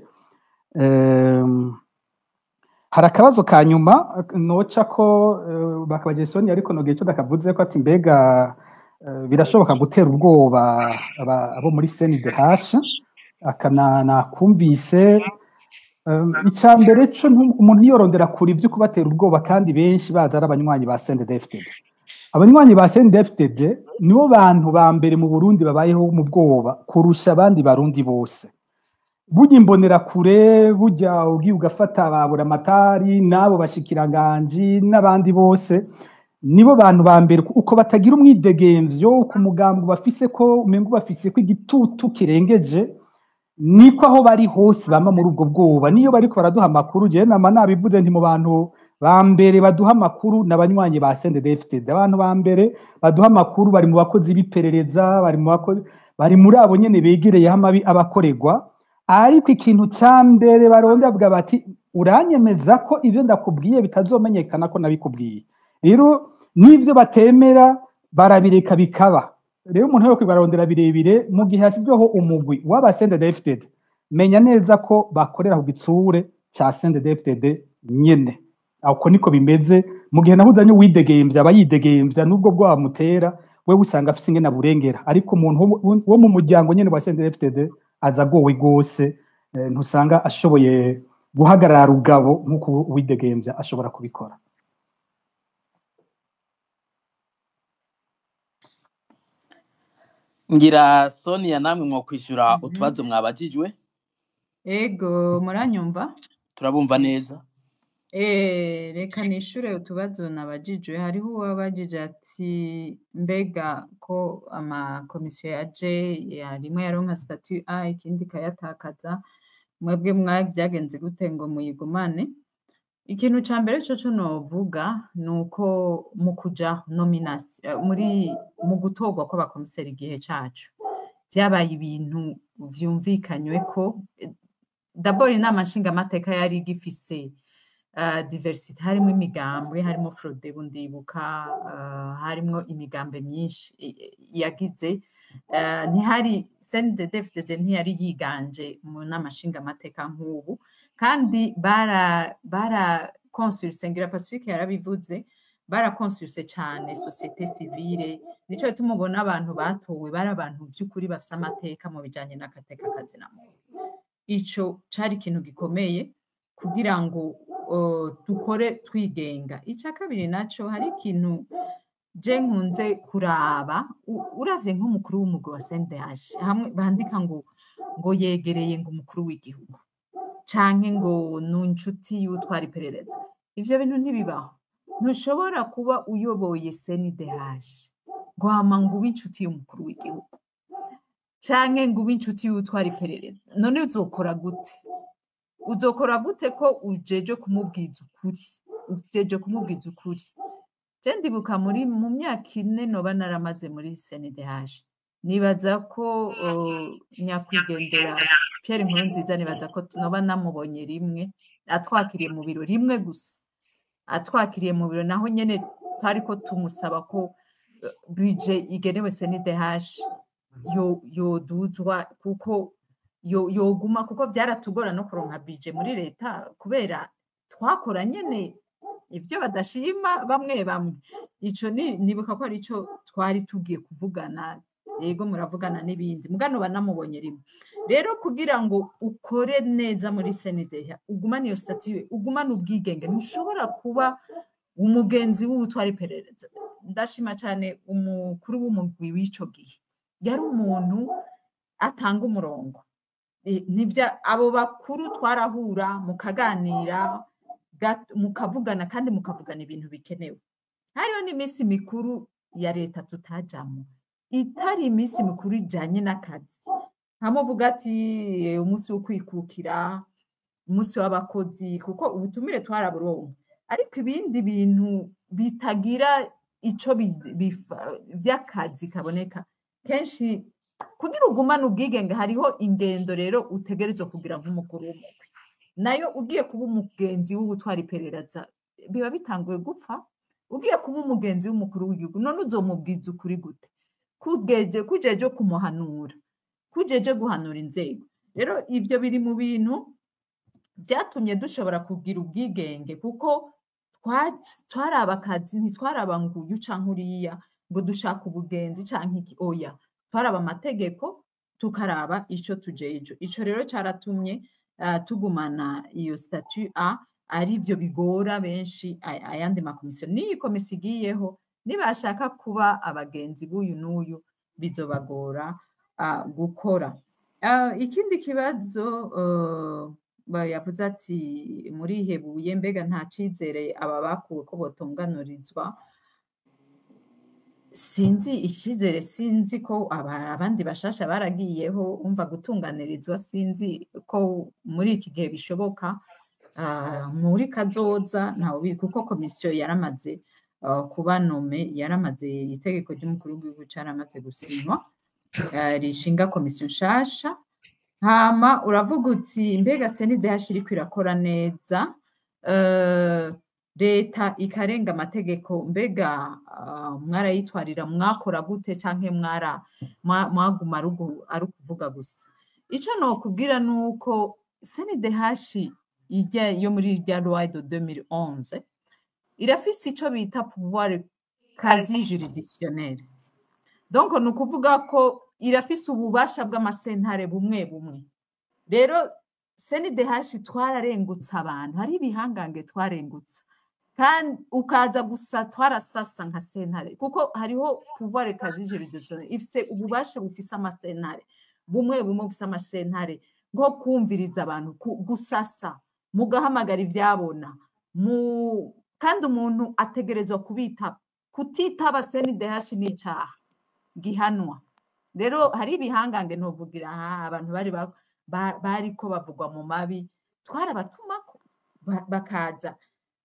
Hari akabazo ka nyuma noca ko bakabaje Sonia, ariko nogiye ico ndakavuze ko ati mbega birashoboka gutera ubwoba abo muri CNDH? Akana nakumvise. Ica mbere co umuntu yorondera kure ivyo kubatera ubwoba, kandi benshi baza ari abanywanyi ba CNDD-FDD. Abanywanyi ba CNDD-FDD nibo bantu ba mbere mu Burundi babayeho mu bwoba kurusha abandi barundi bose. Burya imbonerakure, burya ugiye ugafata ba buramatari n'abo bashikiranganji n'abandi bose, nibo bantu ba mbere uko batagira umwidegemvyo ku mugambi bafise, ko umengo bafise ko igitutu kirengeje, niko aho bari hose bama muri ubwo bwoba. Niyo bariko baraduha amakuru, jewe nama nabivuze nti mu bantu ba mbere baduha amakuru n'abanywanyi ba CNDD-FDD. Abantu ba mbere baduha amakuru bari mu bakozi b'iperereza, bari mu bakozi, bari muri abo nyene begereyeho amabi abakorerwa. Ariko ikintu ca mbere barondera bavuga bati uranyemeza ko ivyo ndakubwiye bitazomenyekana ko nabikubwiye. Rero n'ivyo batemera barabireka bikaba. Rero umuntu yo kwibarondera birebire mu gihe hasizweho umugwi w'aba CNDD-FDD, menya neza ko bakorera ku gitsure ca CNDD-FDD nyene. Uko niko bimeze. Mu gihe nahuzanye uwidegemvya aba yidegemvya nubwo bwamutera, wewe usanga afise ingene aburengera, ariko umuntu wo mu muryango nyene wa CNDD-FDD aza agowe gose, ntusanga ashoboye guhagarara rugabo nk'uko uwidegemvya ashobora kubikora. Ngira Sonia namwe mwo kwishura utubazo mwabajijwe. Ego, muranyumva? Turabumva neza. Reka nishure utubazo nabajijwe. Hariho uwabajije ati mbega ko amakomisiyo yaje rimwe yaronka statut A ikindi ikayatakaza, mwebwe byagenze gute ngo muyigumane? Ikintu ca mbere coco novuga nuko mu kuja nomination muri mu gutorwa kw'abakomiseri igihe cacu vyabaye ibintu vyumvikanywe ko d'abord inama nshingamateka yari igifise diversité, harimo imigambwe, harimo Frodebu ndibuka, harimo imigambe myinshi yagize, ntihari CNDD-FDD ntiyari yiganje mu nama nshingamateka nk'ubu, kandi bara consulse, ngira Pacifique yarabivuze, bara consulse cyane société civile. Nico gituma ubona abantu batowe bari abantu vy'ukuri bafise amateka mu bijanye n'agateka kazina muntu. Ico cari ikintu gikomeye kugira ngo dukore twigenga. Ica kabiri naco, hari ikintu je nkunze kuraba, uravye nk'umukuru w'umugwi wa CNDH, hamwe bandika ngo yegereye ngo umukuru w'igihugu canke ngo ni inshuti y'utwara iperereza, ivyo bintu ntibibaho. Ntushobora kuba uyoboye CNDH ngo hama ngo ube inshuti y'umukuru w'igihugu canke ngo ube inshuti y'utwara iperereza. None uzokora gute? Uzokora gute ko ujeje kumubwiza ukuri? Ujeje kumubwiza ukuri. Je ndibuka muri mu myaka 4 noba naramaze muri CNDH, nibaza ko nyakwigendera Pierre Nkurunziza, nibaza ko noba namubonye rimwe atwakiriye mu biro, rimwe gusa atwakiriye mu biro, naho nyene twariko tumusaba ko budget igenewe CNDH yo yoduzwa, kuko yo yoguma, kuko byaratugora no kuronka budget muri leta kubera twakora nyene ivyo badashima bamwe bamwe. Ico ni nibuka ko arico twari tugiye kuvugana. Yego, muravugana n'ibindi, mugano banamubonye rimwe. Rero kugira ngo ukore neza muri CNDH, ugumane iyo statut, ugumane ubwigenge, ntushobora kuba umugenzi w'utwara iperereza. Ndashima cyane umukuru w'umugwi w'ico gihe, yari umuntu atanga umurongo. Ntivya abo bakuru twarahura mukaganira, mukavugana kandi mukavugana ibintu bikenewe. Hariho n'iminsi mikuru ya leta tutajamwo itari iminsi mikuru ijanye n'akazi, nkamuvuga ati umunsi wo kwikukira, umunsi w'abakozi, kuko ubutumire twaraburonka, ariko ibindi bintu bitagira ico vy'akazi kaboneka kenshi. Kugira ugumane ubwigenge, hariho ingendo rero utegerezwa kugira nk'umukuru w'umugwi. Nayo ugiye kuba umugenzi w'ubutwara iperereza biba bitanguye gupfa. Ugiye kuba umugenzi w'umukuru w'igihugu, none uzomubwiza ukuri gute kugeje kujeje kumuhanura, kujeje guhanura inzego? Rero ivyo biri mu bintu byatumye dushobora kugira ubwigenge, kuko twaraba akazi, ntitwaraba ngo uyu canke uriya, ngo dushaka ubugenzi canke iki, oya, twaraba amategeko, tukaraba ico tujeje. Ico rero caratumye tugumana iyo statut A, ari byo bigora benshi ayandi makomisiyo. N'iyi komisiyo igiyeho Nibashaka kuba abagenzi b'uyu n'uyu, bizobagora gukora. Ikindi kibazo yavuze ati murihebuye, mbega nta cizere aba bakuwe ko botunganirizwa? Sinzi icizere, sinzi ko abandi bashasha baragiyeho. Umva, gutunganirizwa sinzi ko muri iki gihe bishoboka. Muri kazoza ntawe, kuko komisiyo yaramaze kuba nommée, yaramaze, itegeko ry'umukuru w'igihugu caramaze gusinywa rishinga komisiyo nshasha. Hama uravuga uti mbega CNDH iriko irakora neza, leta ikarenga amategeko, mbega mwarayitwarira, mwakora gute, canke mwara mwaguma ari ukuvuga gusa? Ico nokubwira nuko CNDH ijya yo muri irya loi de 2011 irafise ico bita pouvoir quasi juridictionnel. Donc ni ukuvuga ko irafise ububasha bw'amasentare bumwe bumwe. Rero CNDH twararengutse abantu, hari ibihangange twarengutse, kandi ukaza gusa twarasasa nka sentare, kuko hariho pouvoir quasi juridictionnel, ifise ububasha bufise amasentare bumwe bumwe, bufise amasentare nko kumviriza abantu, gusasa, mugahamagara ivyabona mu, kandi umuntu ategerezwa kubitaba. Kutitaba CNDH n'icaha gihanwa. Rero hari ibihangange, ntovugira aha, abantu bari bariko bavugwa mu mabi, twarabatumako bakaza,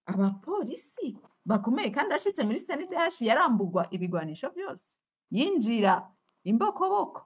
abapolisi bakomeye. Kandi ashitse muri CNDH yarambugwa ibigwanisho vyose, yinjira imbokoboko.